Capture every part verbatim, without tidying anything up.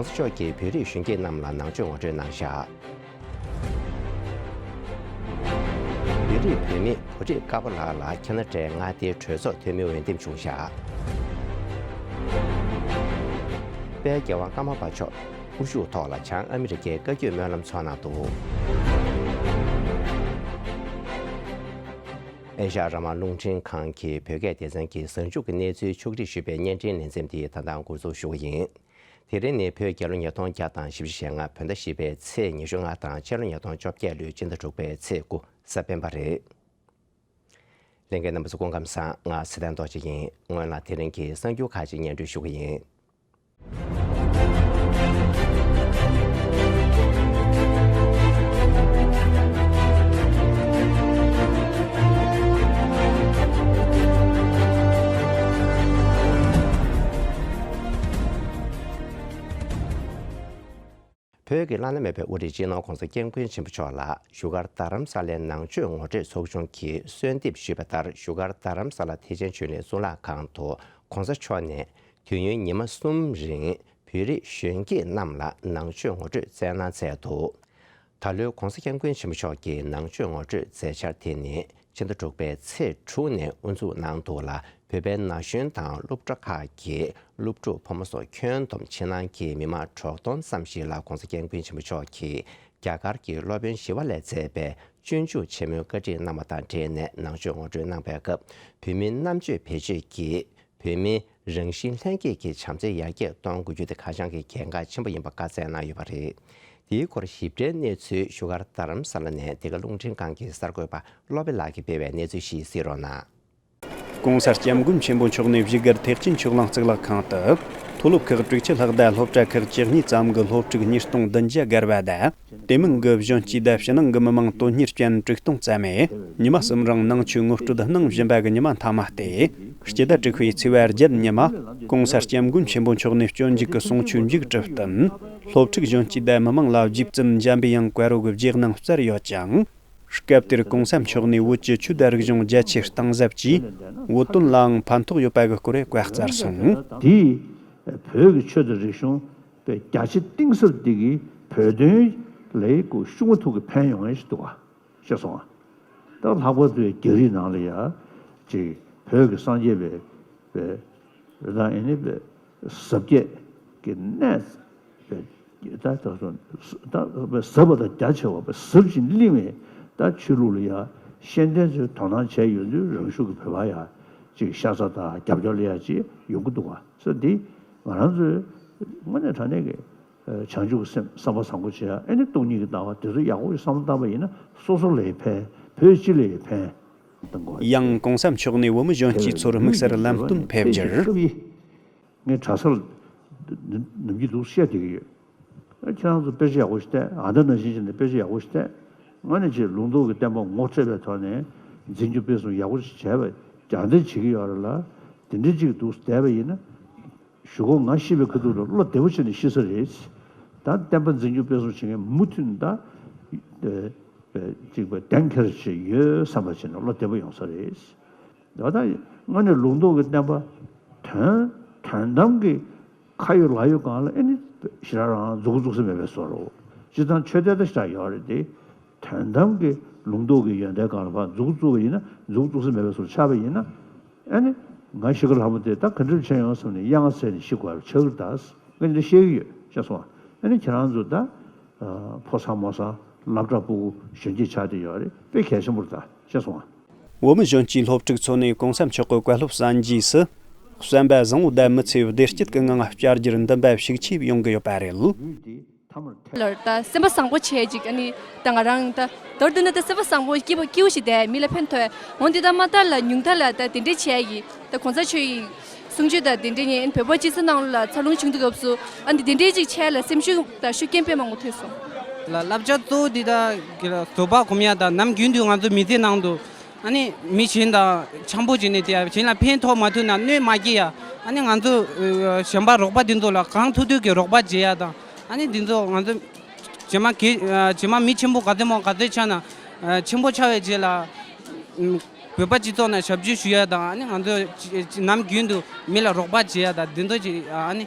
གོང་ས་མཆོག་གིས་བོད་རིགས་གཞོན་སྐྱེས་རྣམས་ལ་ནང་ཆོས་ངོ་སྤྲོད་གནང་བཞག་བོད་རིགས་བུད་མེད་བུ་ཁྲིད་ཀ་པོ་ལགས་ལ་ཁེ་ན་ཌའི་མངའ་སྡེའི་གྲོས་ཚོགས་འཐུས་མི་འོས་འདེམས་བྱུང་བཞག་དཔལ་རྒྱལ་དབང་ཀརྨ་པ་མཆོག་དབུ་བཞུགས་ཐོག་ལ་བྱང་ཨ་མི་རི་ཀའི་བཀའ་བརྒྱུད་སྨོན་ལམ་ཚོགས་གནང་འདུག་ཨེ་ཤ་ཡ་རང་དབང་རླུང་འཕྲིན་ཁང་གི་བོད་སྐད་སྡེ་ཚན་གྱི་གཟའ་མཇུག་གི་གནས་ཚུལ་ཕྱོགས་སྒྲིག་ཞུས་པའི་བརྙན་འཕྲིན་ལེ་ཚན་འདི་ད་ལྟ་འགོ་འཛུགས་ཞུ་གི་ཡིན། དེ་རིང་ནི་བོད་རྒྱལ་ལོ་ཉིས་སྟོང་བརྒྱ་དང་བཞི་བཅུ་ཞེ་ལྔ་བོད་ཟླ་བཞི་པའི་ཚེས་ཉི་ཤུ་ལྔ་དང་ཕྱི་ལོ་ཉིས་སྟོང་བཅོ་བརྒྱད་ལོའི་སྤྱི་ཟླ་དྲུག་པའི་ཚེས་དགུ་གཟའ་སྤེན་པ་རེད། ལྷན་རྒྱས་རྣམ་པ་ཚོ་སྐུ་ཁམས་བཟང་། ང་ཚེ་བརྟན་རྡོ་རྗེ་ཡིན། སྔོན་ལ་དེ་རིང་གི་གསར་འགྱུར་ཁག་ཅིག་སྙན་སྒྲོན་ཞུ་གི་ཡིན། བོད་ཀྱི་བླ་ན་མེད་པའི་དབུ་ཁྲིད་སྤྱི་ནོར་༧གོང་ས་༧སྐྱབས་མགོན་ཆེན་པོ་མཆོག་ལ་བཞུགས་སྒར་རྡ་རམ་ས་ལའི་ནང་ཆོས་ངོ་སྤྲོད་ཚོགས་ཆུང་གིས་གསོལ་འདེབས་ཞུས་པ་ལྟར། བཞུགས་སྒར་རྡ་རམ་ས་ལ་ཐེག་ཆེན་ཆོས་གླིང་གཙུག་ལག་ཁང་དུ་༧གོང་ས་མཆོག་ནས་དུས་ཡུན་ཉི་མ་གསུམ་རིང་བོད་རིགས་གཞོན་སྐྱེས་རྣམས་ལ་ནང་ཆོས་ངོ་སྤྲོད་སྩལ་གནང་མཛད་འདུག་ད་ལོའི་༧གོང་ས་༧སྐྱབས་མགོན་ཆེན་པོ་མཆོག་གི་ནང་ཆོས་ངོ་སྤྲོད་མཛད་འཆར་དེ་ནི་ཕྱི་ཟླ་དྲུག་པའི་ཚེས་དྲུག་ནས་དབུ་འཛུགས་གནང་འདུག་ལ། བོད་པའི་ན་གཞོན་དང་སློབ་གྲྭ་ཁག་གི་སློབ་ཕྲུག་ཕོ་མོ་སོགས་ཁྱོན་བསྡོམས་ཕྱི་ནང་གི་མི་མང་དྲུག་སྟོང་ཙམ་ཞིག་ལ་༧གོང་ས་༧སྐྱབས་མགོན་ཆེན་པོ་མཆོག་གིས་རྒྱ་གར་གྱི་སློབ་དཔོན་ཞི་བ་ལྷས་མཛད་པའི་སྤྱོད་འཇུག་ཆེན་མོའི་བཀའ་ཁྲིད་གནང་བ་དང་འབྲེལ་ནས་ནང་ཆོས་ངོ་སྤྲོད་གནང་པའི་སྐབས། བོད་མིའི་རྣམ་དཔྱོད་བེད་སྤྱོད་ཀྱིས་བོད་མིའི་རང་བཞིན་ལྷན་སྐྱེས་ཀྱི་བྱམས་བརྩེ་ཡར་རྒྱས་གཏོང་དགོས་རྒྱུ་དེ་ཧ་ཅང་གི་གལ་འགངས་ཆེན་པོ་ཡིན་པ་བཀའ་སྩལ་གནང་ཡོད་པ་རེད། དེའི་སྐོར་ཞིབ་ཕྲའི་གནས་ཚུལ་བཞུགས་སྒར་རྡ་རམ་ས་ལ་ནས་འདི་ག་རླུང་འཕྲིན་ཁང་གི་གསར་འགོད་པ་བློ་དཔེ་ལགས་ཀྱིས་སྤེལ་བའི་གནས་ཚུལ་ཞིག་གཟིགས་རོགས་གནང་། ༧གོང་ས་༧སྐྱབས་མགོན་ཆེན་པོ་མཆོག་ནས་བཞུགས་སྒར་ཐེག་ཆེན་ཆོས་གླིང་གཙུག་ལག་ཁང་དུ་མཐོ་སློབ་ཁག་དྲུག་ཅུ་ལྷག་དང་སློབ་གྲྭ་ཁག་བཅུ་གཉིས་ཙམ་གྱི་སློབ་ཕྲུག་ཉིས་སྟོང་བདུན་བརྒྱ་བརྒལ་བ་དང་། དེ་མིན་གྱི་གཞོན་སྐྱེས་དང་ཕྱི་ནང་གི་མི་མང་དོན་གཉེར་ཅན་དྲུག་སྟོང་ཙམ་མས་ཉི་མ་གསུམ་རིང་ནང་ཆོས་ངོ་སྤྲོད་གནང་བཞིན་པ་གི་ཉི་མ་མཐའ་མ་སྟེ། སྤྱི་ཟླ་དྲུག་པའི་ཚེས་པ་བརྒྱད་ཉི་མ་༧གོང་ས་༧སྐྱབས་མགོན་ཆེན་པོ་མཆོག་ནས་སྤྱོད་འཇུག་གི་གསུང་ཆོས་མཇུག་གྲུབ་བསྟུན། སློབ་ཕྲུག་གཞོན་སྐྱེས་དང་མི་མང་ལ་རྗེ་བཙུན་འཇམ་པའི་དབྱངས་བཀའ་རོལ་གྱི་རྗེས་གནང་སྩལ་ཡོད་ཅིང་། སྐབས་དེར་༧གོང་ས་མཆོག་ནས་བོད་ཀྱི་ཆོས་དང་རིག་གཞུང་རྒྱ་ཆེར་གཏིང་ཟབ་ཀྱིས་བོད་དོན་ལའང་ཕན་ཐོགས་ཡོད་པ་གི་སྐོར་བཀའ་སྩལ་སོང་། དེས་བོད་ཀྱི་ཆོས་དང་རིག་གཞུང་དཔེ་རྒྱ་ཆེ་གཏིང་ཟབ་འདི་གིས་བོད་དོན་ལ་ཤུགས་མ་ཐུག་གི་ཕན་ཡོང་ངེས་ཤིག་འདུག་ག་ཤེས་སོང་ང་། ད་ལྷག་པར་དུ་རྒྱ་རིགས་ནང་ལ་ཡ་ཅིག་བོད་ཀྱི་སངས་རྒྱས་པའི་པའི་རི་དྭགས་ཨེ་ནི་པའི་ཟབ་རྒྱས་ཀྱི་གནས་པའི་ད་ད་སོ་ད་པའི་ཟབ་པ་དང་རྒྱ་ཆེ་བ་པའི་ཟབ་ཅིང་བརླིང་བའི་ད་ཆོས་ལུགས་ལ་ཡ་ཤེས་ལྡན་ཚོས་དོ་སྣང་བྱས་ཡོང་དུས་རང་ཤུགས་ཀྱིས་བོད་པ་ཡ་ཅིག་ཤ་ཚ་དང་རྒྱབ་སྐྱོར་ལ་ཡ་ཅིག་ཡོང་གི་འདུག་བ། ས་འདི་ང་རང་ཚོས་དངོས་གནས་དྲང་གནས་ཀྱི་བྱང་ཆུབ་ཀྱི་སེམས་བསམ་པ་བཟང་པོ་བྱེད་ཡ་ཨེ་ནི་སྟོང་ཉིད་ཀྱི་ལྟ་བ་དེ་ཚོ་ཡག་པོ་ཞིག་བསམ་བློ་བཏང་པ་ཡིན་ན་སོ་སོ་ལ་ཡང་ཕན། བོད་སྤྱི་ལ་ཡང་ཕན་གཏོང་དགོས། ཡང་༧གོང་ས་མཆོག་ནས་བོད་མི་གཞོན་སྐྱེས་ཚོར་དམིགས་བསལ་ལམ་སྟོན་ཕེབས་རྒྱུར། ངས་གྲྭ་སར་ནམ་རྒྱུན་འདུག་བཤད་བསྡད་ཀྱི་ཡོད། ཁྱེད་རང་ཚོ་དཔེ་ཆ་ཡག་པོ་ཞིག་བལྟས། ཨ་ད་ནང་བཞིན་བྱས་ནས་དཔེ་ཆ་ཡག་པོ་ཞིག་བལྟས། དངོས་གནས་ཅིག་ལུང་རྟོགས་ཀྱི་བསྟན་པ་ངོ་འཕྲོད་པའི་ཐོག་ནས་འཛིན་སྐྱོང་སྤེལ་གསུམ་ཡག་པོ་ཞིག་བྱས་པ་ཡང་འདི་བྱེད་ཀྱི་ཡོད་རེད་ལ། དེ་འདྲའི་ཅིག་འདུག་བསྡད་པ་ཡིན་ན། གཞུག་གུ་ང་ཤི་བའི་ཁ་ཐུག་ལ་བློ་བདེ་པོ་བྱས་ནས་ཤི་ས་རེད། ད་བསྟན་པ་འཛིན་སྐྱོང་སྤེལ་གསུམ་བྱེད་མཁན་མུ་མཐུད་ད་ཅིག་པ་གདེང་འཁེལ་བྱས་ཡོད་བསམ་པ་བྱས་ནས་བློ་བདེ་པོ་ཡོང་ས་རེད། ད་ལྟ་དངོས་གནས་ལུང་རྟོགས་ཀྱི་བསྟན་པ་དོན་དོན་དམ་གྱི་ཁ་ཡོད་ལག་ཡོད་སྒང་ལ་ཨེ་ནི་ཞེ་དྲག་རང་འཛུགས་འཛུགས་ས་མེད་པའི་བཟོ་འདྲ། སྤྱིར་བཏང་ཆོས་དད་ད་ཞེ་དྲག་ཡོད་རེད་དེ། དོན་དམ་གྱི་ལུང་རྟོགས་ཀྱི་ཡོན་ཏན་སྒང་ལ་ཕར་འཛུགས་བཙུགས་པ་ཡིན་ན་འཛུགས་བཙུགས་ས་མེད་པའི་བཟོ་འདྲ་ཆགས་པ་ཡིན་ན། ཨ་ནི་ང་ཤི་ཁ་ལྷ་མོ་དེ་ད་ག་འདྲ་བྱས་ཡོང་བསམ་ནས་གཡང་ཟེར་ནས་ཤི་དགོས་པ་ཆགས་ཀྱི་རེད་ད། ངས་འདི་བཤད་ཀྱི་ཡོད་ཤེས་སོང་ང་། ཨ་ནི་ཁྱེད་རང་ཚོ་ད་ཕོ་གསར་མོ་གསར་སློབ་གྲྭ་ཕྲུ་གུ་གཞོན་སྐྱེས་ཆགས་བསྡད་ཡོད་རེད། དཔེ་གལ་ཆེན་པོ་རེད་ད་ཤེས་སོང་ང་། བོད་མི་གཞོན་སྐྱེས་སློབ་ཕྲུག་ཚོ་ནས་༧གོང་ས་མཆོག་གི་བཀའ་སློབ་གསན་རྗེས་སུ། བསམ་པ་བཟང་བོ་དང་མི་ཚེ་བདེ་སྐྱིད་ཀྱི་ངང་བསྐྱལ་རྒྱུར་འདུན་པ་ཤུགས་ཆེ་ཡོང་གི་ཡོད་པ་རེད། ལར་ད་སེམས་པ་བཟང་པོ་བྱས་ཅིག་ཨ་ནི་ད་ང་རང་ད་མདོར་བསྡུས་ན་ད་སེམས་པ་བཟང་པོ་སྐྱིད་པ་སྐྱིད་པོ་ཞིག་བསྡད་མི་ལ་ཕན་ཐོགས། འོན་ཏེ་ད་མ་མཐའ་ལ་ཉུང་མཐའ་ལ་ད་དེ་འདྲས་བྱས་ཡིན། ད་གོང་ས་མཆོག་གི་གསུང་ཆོས་ད་དེ་འདྲས་ཉན་བོད་པ་སྤྱི་ཚོགས་ནང་ལ་འཚར་ལོངས་བྱུང་དུས་སྐབས་སུ་ཨ་ནི་དེ་འདྲས་ཅིག་བྱས་ལ་སེམས་ཤུགས་ད་ཤུགས་རྐྱེན་དཔེ་མང་པོ་ཐེབས་སོང་། ལ་བསླབ་བྱ་གཙོ་བོ་འདི་ད་གི་ལ་བཟོད་པ་སྒོམ་ཡ་ད་ནམ་རྒྱུན་དུ་ང་ཚོ་མི་ཚེ་ནང་དུ་ཨ་ནི་མི་གཞན་དང་འཆམ་པོ་བྱས་ནས་བསྡད་ཡ་གཞན་ལ་ཕན་ཐོགས་མ་ཐུབ་ན་གནོད་མ་སྐྱེལ་ཡ། ཨ་ནི་ང་ཚོ་གཞན་པ་རོགས་པ་འདི་ཚོ་ལ་གང་ཐུབ་ཐུབ་ཀྱི་རོགས་པ་བྱེད་ཡ་དང་ཨ་ནི་འདི་ཚོ་ང་ཚོ་རྗེས་མ་གི་རྗེས་མ་མི་ཆེན་པོ་ག་ཚོད་མང་ག་ཚོད་ཆགས་ན་ཆེན་པོ་ཆགས་པའི་རྗེས་ལ། བོད་པ་སྤྱི་ཚོགས་ནང་ཞབས་ཕྱི་ཞུ་ཡ་དང་ཨ་ནི་ང་ཚོ་ནམ་རྒྱུན་དུ་མི་ལ་རོགས་པ་བྱེད་ཡ་དང་འདི་ཚོ་ཅིག་ཨ་ནི་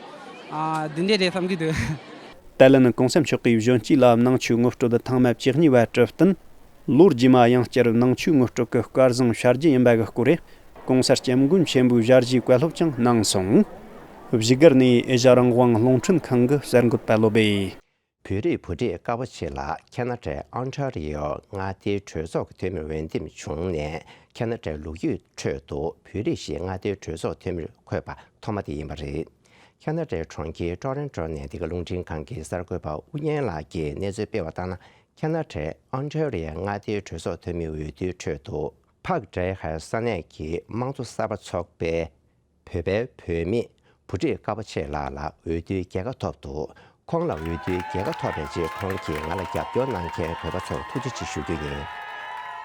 ཨ། འདི་འདྲས་རེད་བསམ་གྱི་འདུག། ཏཱ་ལན་གོང་ས་མཆོག་གིས་གཞོན་སྐྱེས་ལ་ནང་ཆོས་ངོ་སྤྲོད་ཐེངས་མ་བཅུ་གཉིས་པ་གྲུབ་བསྟུན། ལོ་རྗེས་མ་ཡང་བསྐྱར་ནང་ཆོས་ངོ་སྤྲོད་ཀྱི་སྐལ་བཟང་ཤར་རྒྱུ་ཡིན་པ་གི་སྐོར་རེད། ྋགོང་ས་ྋསྐྱབས་མགོན་ཆེན་པོས་ཞལ་བཞེས་བཀའ་སློབ་ཀྱང་གནང་སོང་། བཞུགས་སྒར་ནས་ཨེ་ཤ་རང་དབང་རླུང་འཕྲིན་ཁང་གི་གསར་འགོད་པ་བློ་སྦེ། བོད་རིགས་བུ་ཁྲིད་དཀར་པོ་ཆེ་ལགས་ཁ་ན་ཌའི་ཨོན་ཊ་རི་ཡོ་མངའ་སྡེའི་གྲོས་ཚོགས་ཀྱི་འཐུས་མིར་འོས་འདེམས་བྱུང་ནས། ཁ་ན་ཌའི་ལོ་རྒྱུས་ཁྲོད་དུ་བོད་རིགས་ཤིག་མངའ་སྡེའི་གྲོས་ཚོགས་འཐུས་མིར་འཁོད་པ་ཐོག་མ་དེ་ཡིན་པ་རེད། ཁ་ན་ཌའི་གྲོང་ཁྱེར་ཊོ་རོན་ཊོ་ནས་འདི་ག་རླུང་འཕྲིན་ཁང་གི་གསར་འགོད་པ་ཨུ་རྒྱན་ལགས་ཀྱིས་གནས་ཚུལ་སྤེལ་བ་ལྟར་ན། ཁ་ན་ཌའི་ཨོན་ཊ་རི་ཡོ་མངའ་སྡེའི་གྲོས་ཚོགས་འཐུས་མིའི་འོས་བསྡུའི་ཁྲོད་དུ། ཕག་བྲའི་ཧའེ་ས་གནས་ཀྱི་དམངས་གཙོ་གསར་པ་ཚོགས་པའི་བོད་པའི་བུད་མེད་བུ་ཁྲིད་དཀར་པོ་ཆེ་ལགས་ལ་འོས་བསྡུའི་རྒྱལ་ཁ་ཐོབ་འདུག། ཁོང་ལ་འོས་བསྡུའི་རྒྱལ་ཁ་ཐོབ་པའི་རྗེས་ཁོང་གིས་ང་ལ་རྒྱབ་སྐྱོར་གནང་མཁན་བོད་པ་ཚོར་ཐུགས་རྗེ་ཆེ་ཞུ་རྒྱུ་ཡིན།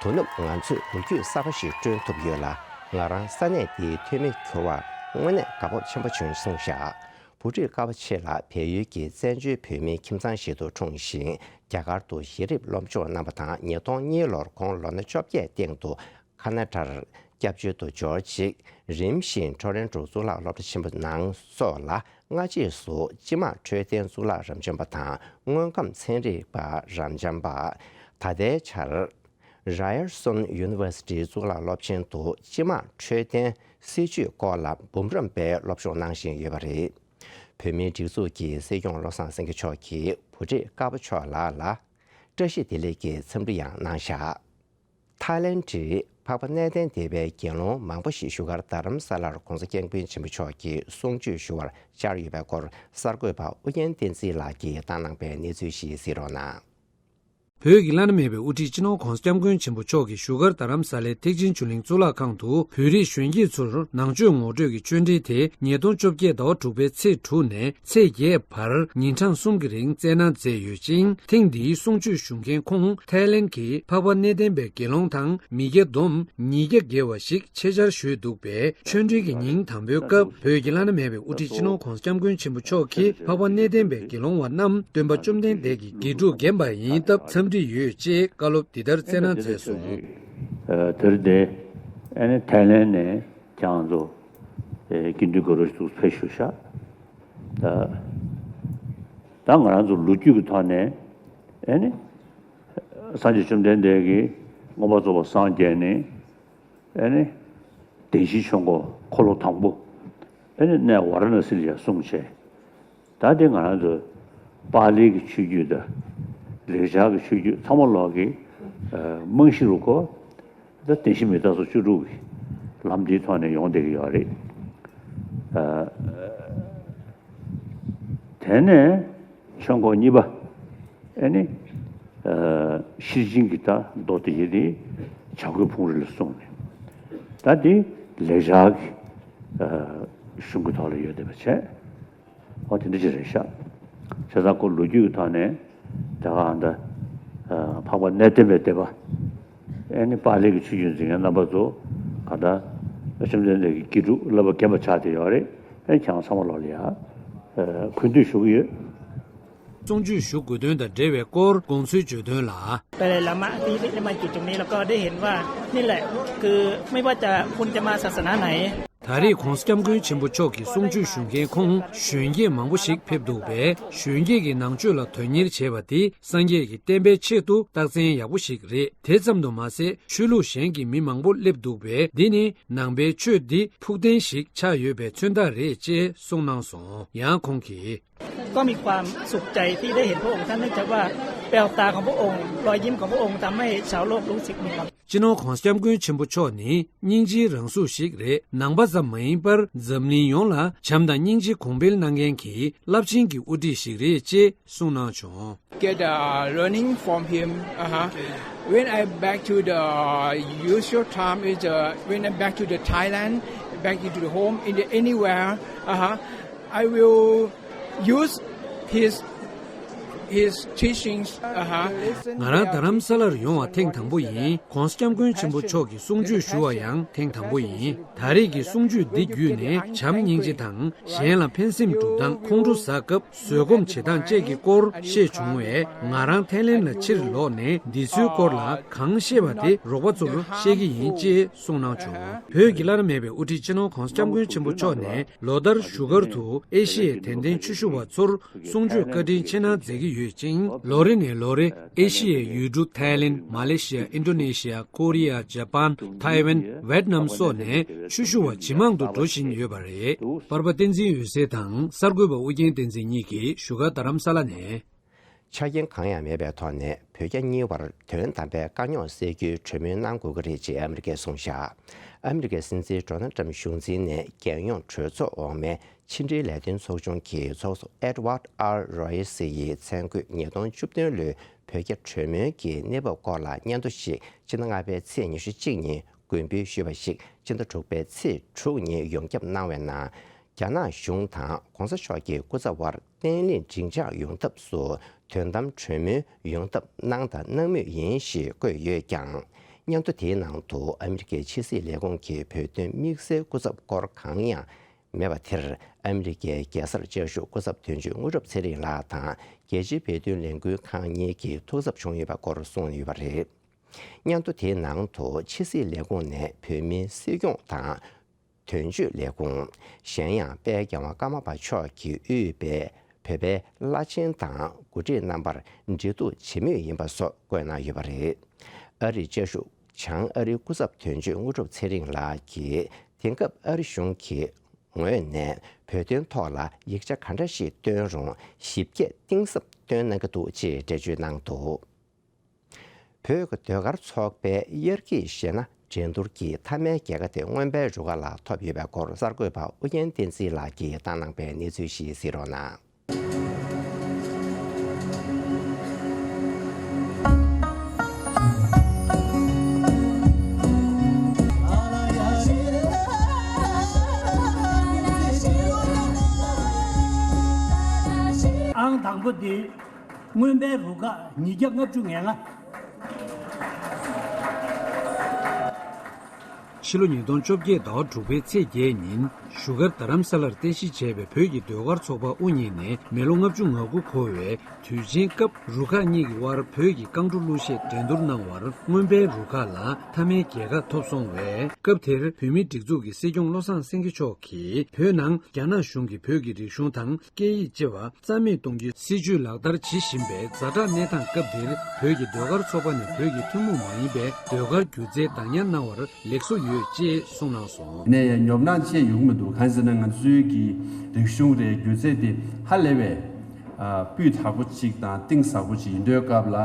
དོ་ནུབ་ང་ཚོས་ལོ་རྒྱུས་གསར་པ་ཞིག་བསྐྲུན་ཐུབ་ཡོད་ལ། ང་རང་ས་གནས་འདིའི་འཐུས་མི་གྱུར་བར་དངོས་གནས་དགའ་སྤོབས་ཆེན་པོ་བྱུང་གསུངས་བཞག། བུ་ཁྲིད་དཀར་པོ་ཆེ་ལགས་བལ་ཡུལ་གྱི་བཙན་བྱོལ་བོད་མིའི་ཁྱིམ་ཚང་ཞིག་ཏུ་འཁྲུངས་ཤིང་། རྒྱ་གར་དུ་གཞི་རིམ་སློབ་སྦྱོང་གནང་བ་དང་། ཉིས་སྟོང་གཉིས་ལོར་ཁོང་ལོ་ན་བཅོ་བརྒྱད་སྟེང་དུ་ཁ་ན་ཌར་སྐྱབས་བཅོལ་དུ་འབྱོར་རྗེས། རིམ་བཞིན་ཊོ་རོན་ཊོ་གཙུག་ལག་སློབ་གྲྭ་ཆེན་པོ་ནང་སོགས་ལ་སྔ་རྗེས་སུ་སྤྱི་དམངས་འཕྲོད་བསྟེན་གཙུག་ལག་རབ་འབྱམས་པ་དང་། དངོས་ཁམས་ཚན་རིག་པ་རབ་འབྱམས་པ། ད་ལྟའི་ཆར་Ryerson University གཙུག་ལག་སློབ་ཆེན་དུ་སྤྱི་དམངས་འཕྲོད་བསྟེན་སྲིད་བྱུས་སྐོར་ལ་འབུམ་རམས་པའི་སློབ་སྦྱོང་གནང་བཞིན་ཡོད་པ་རེད། བོད་མིའི་སྒྲིག་འཛུགས་ཀྱི་སྲིད་སྐྱོང་བློ་བཟང་སེང་གེ་མཆོག་གིས་བུ་ཁྲིད་དཀར་པོ་མཆོག་ལགས་ལ་བཀྲ་ཤིས་བདེ་ལེགས་ཀྱི་འཚམས་འདྲི་ཡང་གནང་བཞག། ཐའི་ལེན་ཌིའི་འཕགས་པ་གནས་བརྟན་སྡེ་པའི་དགེ་སློང་མང་པོ་ཞིག་བཞུགས་སྒར་རྡ་རམ་ས་ལར་༧གོང་ས་༧སྐྱབས་མགོན་ཆེན་པོ་མཆོག་གི་གསུང་ཆོས་ཞུ་བར་བཅར་ཡོད་པའི་སྐོར། གསར་འགོད་པ་ཨུ་རྒྱན་བསྟན་འཛིན་ལགས་ཀྱིས་བཏང་གནང་པའི་གནས་ཚུལ་ཞིག་གཟིགས་རོགས་གནང་། བོད་ཀྱི་བླ་ན་མེད་པའི་དབུ་ཁྲིད་སྤྱི་ནོར་༧གོང་ས་༧སྐྱབས་མགོན་ཆེན་པོ་མཆོག་གིས་བཞུགས་སྒར་རྡ་རམ་ས་ལའི་ཐེག་ཆེན་ཆོས་གླིང་གཙུག་ལག་ཁང་དུ་བོད་རིགས་གཞོན་སྐྱེས་ཚོར་ནང་ཆོས་ངོ་སྤྲོད་ཀྱི་ཆོས་འབྲེལ་དེ་ཉིས་སྟོང་བཅོ་བརྒྱད་ཟླ་བ་དྲུག་པའི་ཚེས་དྲུག་ནས་ཚེས་བརྒྱད་བར་ཉིན་གྲངས་གསུམ་གྱི་རིང་སྩལ་གནང་མཛད་ཡོད་ཅིང་། ཐེངས་འདིའི་གསུང་ཆོས་ཞུ་མཁན་ཁོང་ཐའི་ལེན་གྱི་འཕགས་པ་གནས་བརྟན་པའི་དགེ་སློང་དང་མི་སྐྱ་བསྡོམས་ཉིས་བརྒྱ་བརྒལ་བ་ཞིག་ཆེད་བཅར་ཞུས་འདུག་པས། ཆོས་འབྲེལ་གྱི་ཉིན་དང་པོའི་སྐབས་བོད་ཀྱི་བླ་ན་མེད་པའི་དབུ་ཁྲིད་སྤྱི་ནོར་༧གོང་ས་༧སྐྱབས་མགོན་ཆེན་པོ་མཆོག་གིས་འཕགས་པ་གནས་བརྟན་པའི་དགེ་སློང་བ་རྣམས་སྟོན་པ་བཅོམ་ལྡན་འདས་ཀྱི་དགེ་ཕྲུག་རྒན་པ་ཡིན་སྟབས་འཚམས་འདྲི་ཡོད་ཅེས་བཀའ་སློབ་འདི་ལྟར་སྩལ་གནང་མཛད་སོང་། དེར་དེ་ཨ་ནི་ཐའི་ལེན་ནས་ཁྱེད་རང་ཚོ་དགེ་འདུན་དགའ་རོགས་ཚོ་ཕེབས་བཞུགས་ཤག། ད་ང་རང་ཚོ་ལོ་རྒྱུས་ཀྱི་ཐོག་ནས་ཨ་ནི་སངས་རྒྱས་བཅོམ་ལྡན་འདས་ཀྱིས་མངོན་པར་རྫོགས་པར་སངས་རྒྱས་ནས། ཨ་ནི། བདེན་བཞིའི་ཆོས་འཁོར་འཁོར་ལོ་དང་པོ། ཨ་ནི་གནས་ཝཱ་ར་ཎ་སི་ལ་ཡང་གསུངས་བྱས། ད་དེ་ང་རང་ཚོ་པཱ་ལིའི་གི་ཆོས་བརྒྱུད་དང་། ལེགས་སྦྱར་གྱི་ཆོས་བརྒྱུད་ཚང་མ་ལོག་གི་རྨང་གཞི་རུ་ཁོ། ད་བདེན་བཞི་མི་རྟག་སོགས་བཅུ་དྲུག་གི་ལམ་འདིའི་ཐོག་ནས་ཡོང་བསྡད་ཀྱི་ཡོད་རེད། དེ་ནས་ཆོས་འཁོར་གཉིས་པ། ཨ་ནི། ཤེར་ཕྱིན་གྱི་ད་མདོ་དེ་ཡི་དེ་བྱ་རྒོད་ཕུང་རི་ལ་གསུངས་ནས། ད་དེ་ལེགས་སྦྱར་གྱི་གཞུང་གི་ཐོག་ལ་ཡོད་བསྡད་པ་བྱས། ཨོ་དེ་འདྲ་ཅིག་རེད་ཤག། བྱས་ཙང་ཁོ་ལོ་རྒྱུས་ཀྱི་ཐོག་ནས་དེ་ག་ཨ་ད་འཕགས་པ་གནས་བརྟན་པའི་སྡེ་པ། ཨ་ནི་པཱ་ལིའི་གི་ཆོས་བརྒྱུད་འཛིན་མཁན་རྣམ་པ་ཚོ་ག་ད་བཅོམ་ལྡན་འདས་ཀྱི་དགེ་ཕྲུག་བསླབ་པ་རྒན་པ་ཆགས་བསྡད་ཡོད་རེད། ཨ་ནི་ཁྱེད་རང་ཚང་མ་ལོག་ལ་ཡ་གུས་འདུད་ཞུ་གི་ཡོད། གསུང་ཆོས་ཞུ་དགོས་དོན་དང་འབྲེལ་བའི་སྐོར་དགོངས་ཚུལ་བརྗོད་དོན་ལ། แต่หลายๆมาอธิบายมากี่ตรงนี้แล้วก็ได้เห็นว่านี่แหละคือไม่ว่าจะคุณจะมาศาสนาไหน ད་རེས་༧གོང་ས་༧སྐྱབས་མགོན་ཆེན་པོ་མཆོག་གི་གསུང་ཆོས་ཞུ་མཁན་ཁོང་གཞོན་སྐྱེས་མང་པོ་ཞིག་ཕེབས་འདུག་པས། གཞོན་སྐྱེས་ཀྱི་ནང་ཆོས་ལ་དོན་གཉེར་བྱེད་པ་དེ་སངས་རྒྱས་ཀྱི་བསྟན་པའི་ཆེད་དུ་རྟགས་མཚན་ཡག་པོ་ཞིག་རེད། དེ་ཙམ་དུ་མ་ཟད་ཆོས་ལུགས་གཞན་གྱི་མི་མང་པོ་སླེབས་འདུག་པས། འདི་ནི་ནང་པའི་ཆོས་འདི་ཕུགས་བརྟན་ཞིག་ཆགས་ཡོད་པའི་མཚོན་རྟགས་རེད་ཅེས་གསུངས་གནང་སོང་། ཡང་ཁོང་གིས།ก็มีความสุขใจที่ได้เห็นพระองค์ท่านเนื่องจากว่าแววตาของพระองค์รอยยิ้มของพระองค์ทำให้ชาวโลกรู้สึกมีความ སྤྱི་ནོར་༧གོང་ས་༧སྐྱབས་མགོན་ཆེན་པོ་མཆོག་ནི་སྙིང་རྗེའི་རང་གཟུགས་ཤིག་རེད། ནང་པ་ཙམ་མ་ཡིན་པར་འཛམ་གླིང་ཡོངས་ལ་བྱམས་དང་སྙིང་རྗེ་གོང་འཕེལ་གནང་མཁན་གྱི་རླབས་ཆེན་གྱི་དབུ་ཁྲིད་ཞིག་རེད་ཅེས་གསུངས་གནང་བྱུང་། Get uh, learning from him. Uh-huh. When I back to the usual time is uh, when I back to the Thailand, back into the home, in the anywhere, uh-huh, I will use his His teachings, uh-huh. ང་རང་རྡ་རམ་ས་ལར་ཡོང་བ་ཐེངས་དང་པོ་ཡིན། ༸གོང་ས་༸སྐྱབས་མགོན་ཆེན་པོ་མཆོག་གི་གསུང་ཆོས་ཞུ་བ་ཡང་ཐེངས་དང་པོ་ཡིན། ད་རེས་ཀྱི་གསུང་ཆོས་འདི་བརྒྱུད་ནས་བྱམས་སྙིང་རྗེ་དང་། གཞན་ལ་ཕན་སེམས་སྒྲུབ་སྟངས། ཁོང་ཁྲོ་ཟ་སྐབས་བཟོད་སྒོམ་བྱེད་སྟངས་བཅས་ཀྱི་སྐོར་ཤེས་བྱུང་བས། ང་རང་ཐའི་ལེན་ལ་ཕྱིར་ལོག་ནས་འདི་ཚོའི་སྐོར་ལ་གང་ཤེས་པ་དེ་རོགས་པ་ཚོར་བཤད་ཀྱི་ཡིན་ཅེས་གསུངས་གནང་བྱུང་། བོད་ཀྱི་བླ་ན་མེད་པའི་དབུ་ཁྲིད་སྤྱི་ནོར་༸གོང་ས་༸སྐྱབས་མགོན་ཆེན་པོ་མཆོག་ནས་ལོ་ལྟར་བཞུགས་སྒར་དུ་ཨེ་ཤི་ཡའི་དད་ལྡན་ཆོས་ཞུ་བ་ཚོར་གསུང་ཆོས་བཀའ་དྲིན་ཆེ་གནང་མཛད་ཀྱི་ཡོད་ཅིང་། ལོ་རེ་ནས་ལོ་རེ་ཨེ་ཤི་ཡའི་ཡུལ་གྲུ་ཐའི་ལེན། མ་ལེ་ཤི་ཡ། ཨིན་ཌོ་ནེ་ཤི་ཡ། ཀོ་རི་ཡ། ཇ་པཱན། ཐའེ་ཝན། ཝེད་ནམ་སོགས་ནས་ཆོས་ཞུ་བ་ཇེ་མང་དུ་འགྲོ་བཞིན་ཡོད་པ་རེད། པར་པ་བསྟན་འཛིན་འོད་ཟེར་དང་གསར་འགོད་པ་ཨུ་རྒྱན་བསྟན་འཛིན་གཉིས་ཀྱིས་བཞུགས་སྒར་རྡ་རམ་ས་ལ་ནས། ཆ་རྐྱེན་གང་ཡང་མེད་པའི་ཐོག་ནས་བོད་རྒྱ་གཉིས་བར་དོན་དམ་པའི་དཀའ་རྙོག་སེལ་རྒྱུའི་གྲོས་མོལ་གནང་དགོས་ཀྱི་རེད་ཅེས་ཨ་མི་རི་ཀས་གསུངས་བཞག་ཨ་མི་རི་ཀའི་སྲིད་འཛིན་ཌོ་ནལ་ཊམ་གཞུང་འཛིན་ནས་རྒྱལ་ཡོངས་གྲོས་ཚོགས་འོག་མའི་ཕྱི་འབྲེལ་ལས་དོན་ཚོགས་ཆུང་གི་ཚོགས་གཙོ་ཨེ་ཌི་ཝར་ཌི་ཨར་རོ་ཡེ་སི་ཡིས་མཚན་བཀོད་ཉིས་སྟོང་བཅུ་བདུན་ལོའི་བོད་རྒྱ་གྲོས་མོལ་གྱི་གནས་བབ་སྐོར་ལ་སྙན་ཐོ་ཞིག་ཕྱི་ཟླ་ལྔ་པའི་ཚེས་ཉི་ཤུ་གཅིག་ཉིན་དགོངས་འབུལ་ཞུས་པ་ཞིག་ཕྱི་ཟླ་དྲུག་པའི་ཚེས་དྲུག་ཉིན་ཡོངས་ཁྱབ་གནང་བའི་ནང་། རྒྱ་ནག་གཞུང་དང་གོང་ས་མཆོག་གི་སྐུ་ཚབ་དབར་བརྟན་ལྷིང་སྒྲིང་འཇགས་ཡོང་ཐབས་སུ་དོན་དམ་གྲོས་མོལ་ཡོང་ཐབས་གནང་དང་གནང་མུས་ཡིན་ཞེས་བཀོད་ཡོད་ཀྱང་། སྙན་ཐོ་དེའི་ནང་དུ་ཨ་མི་རི་ཀའི་ཕྱི་སྲིད་ལས་ཁུངས་ཀྱི་བོད་དོན་དམིགས་བསལ་སྐུ་ཚབ་སྐོར་གང་ཡང་མེད་པ་དེར། ཨ་མི་རི་ཀའི་རྒྱལ་སར་བཅའ་བཞུགས་སྐུ་ཚབ་དོན་གཅོད་དངོས་གྲུབ་ཚེ་རིང་ལགས་དང་རྒྱལ་སྤྱིའི་བོད་དོན་ལས་འགུལ་ཁང་གཉིས་ཀྱི་ཐུགས་འཚབ་བྱུང་ཡོད་པ་སྐོར་གསུངས་ཡོད་པ་རེད། སྙན་ཐོ་དེའི་ནང་དུ་ཕྱི་སྲིད་ལས་ཁུངས་ནས་བོད་མིའི་སྲིད་སྐྱོང་དང་། དོན་གཅོད་ལས་ཁུངས། གཞན་ཡང་དཔལ་རྒྱལ་བ་ཀརྨ་པ་མཆོག་གིས་དབུས་པའི་བོད་པའི་བླ་ཆེན་དང་འགོ་ཁྲིད་རྣམ་པར་འབྲེལ་གཏུག་བྱེད་མུས་ཡིན་པ་སོགས་བཀོད་གནང་ཡོད་པ་རེད། ཨ་རིར་བཅའ་བཞུགས་བྱང་ཨ་རིའི་སྐུ་ཚབ་དོན་གཅོད་དངོས་གྲུབ་ཚེ་རིང་ལགས་ཀྱིས་དེང་སྐབས་ཨ་རི་གཞུང་གི་ངོས་ནས་བོད་དོན་ཐོག་ལ་ཡིག་ཆ་ག་འདྲ་ཞིག་བཏོན་རུང་ཞིབ་རྒྱས་གཏིང་ཟབ་བཏོན་གནང་གི་འདུག་ཅེས་འགྲེལ་བརྗོད་གནང་འདུག་བོད་ཀྱི་ཟློས་གར་ཚོགས་པའི་དབྱར་སྐྱིད་གཞས་སྣ་འགྲན་བསྡུར་གྱི་མཐའ་མའི་རྒྱལ་ཁ་དེ་མངོན་པའི་རུ་ཁག་ལ་ཐོབ་ཡོད་པའི་སྐོར་གསར་འགོད་པ་ཨུ་རྒྱན་བསྟན་འཛིན་ལགས་ཀྱིས་བཏང་གནང་པའི་གནས་ཚུལ་ཞིག་གཟིགས་རོགས་གནང་། ཨང་དང་པོ་དེ། མངོན་པའི་རུ་ཁག་ཉིས་བརྒྱ་ལྔ་བཅུ་ང་ལྔ། ཕྱི་ལོ་ཉིས་སྟོང་བཅོ་བརྒྱད་ཟླ་བ་དྲུག་པའི་ཚེས་བརྒྱད་ཉིན་བཞུགས་སྒར་རྡ་རམ་ས་ལར་རྟེན་གཞི་བྱས་པའི་བོད་ཀྱི་ཟློས་གར་ཚོགས་པ་དབུ་བརྙེས་ནས་མི་ལོ་ལྔ་བཅུ་ང་དགུ་འཁོར་བའི་དུས་ཆེན་སྐབས་རུ་ཁག་གཉིས་ཀྱི་དབར་བོད་ཀྱི་རྐང་བྲོ་གླུ་གཞས་འགྲན་བསྡུར་གནང་བར་མངོན་པའི་རུ་ཁག་ལ་མཐའ་མའི་རྒྱལ་ཁ་ཐོབ་སོང་བས། སྐབས་དེར་བོད་མིའི་སྒྲིག་འཛུགས་ཀྱི་སྲིད་སྐྱོང་བློ་བཟང་སེང་གེ་མཆོག་གིས་བོད་ནང་རྒྱ་ནག་གཞུང་གིས་བོད་ཀྱི་རིག་གཞུང་དང་། སྐད་ཡིག་བཅས་པ་རྩ་མེད་གཏོང་རྒྱུའི་སྲིད་བྱུས་ལག་བསྟར་བྱེད་བཞིན་པའི་ཛ་དྲག་གནས་སྟངས་སྐབས་འདིར་བོད་ཀྱི་ཟློས་གར་ཚོགས་པ་ནས་བོད་ཀྱི་ཐུན་མོང་མ་ཡིན་པའི་ཟློས་གར་སྒྱུ་རྩལ་བདག་ཉར་གནང་བར་ལེགས་སོ་ཡོད་ཅེས་གསུངས་གནང་སོང་། ནས་ཡང་ཉོབ་སྣང་ཅི་ཡང་ཡོང་གི་མི་འདུག་གང་ཡིན་ཟེར་ན་ང་ཚོའི་གི་རིག་གཞུང་རེད་སྒྱུ་རྩལ་དེ་ཧ་ལས་པའི་ཨ་སྤུས་དག་པོ་ཅིག་དང་གཏིང་ཟབ་པོ་ཅིག་ཡིན་དུས་སྐབས་ལ་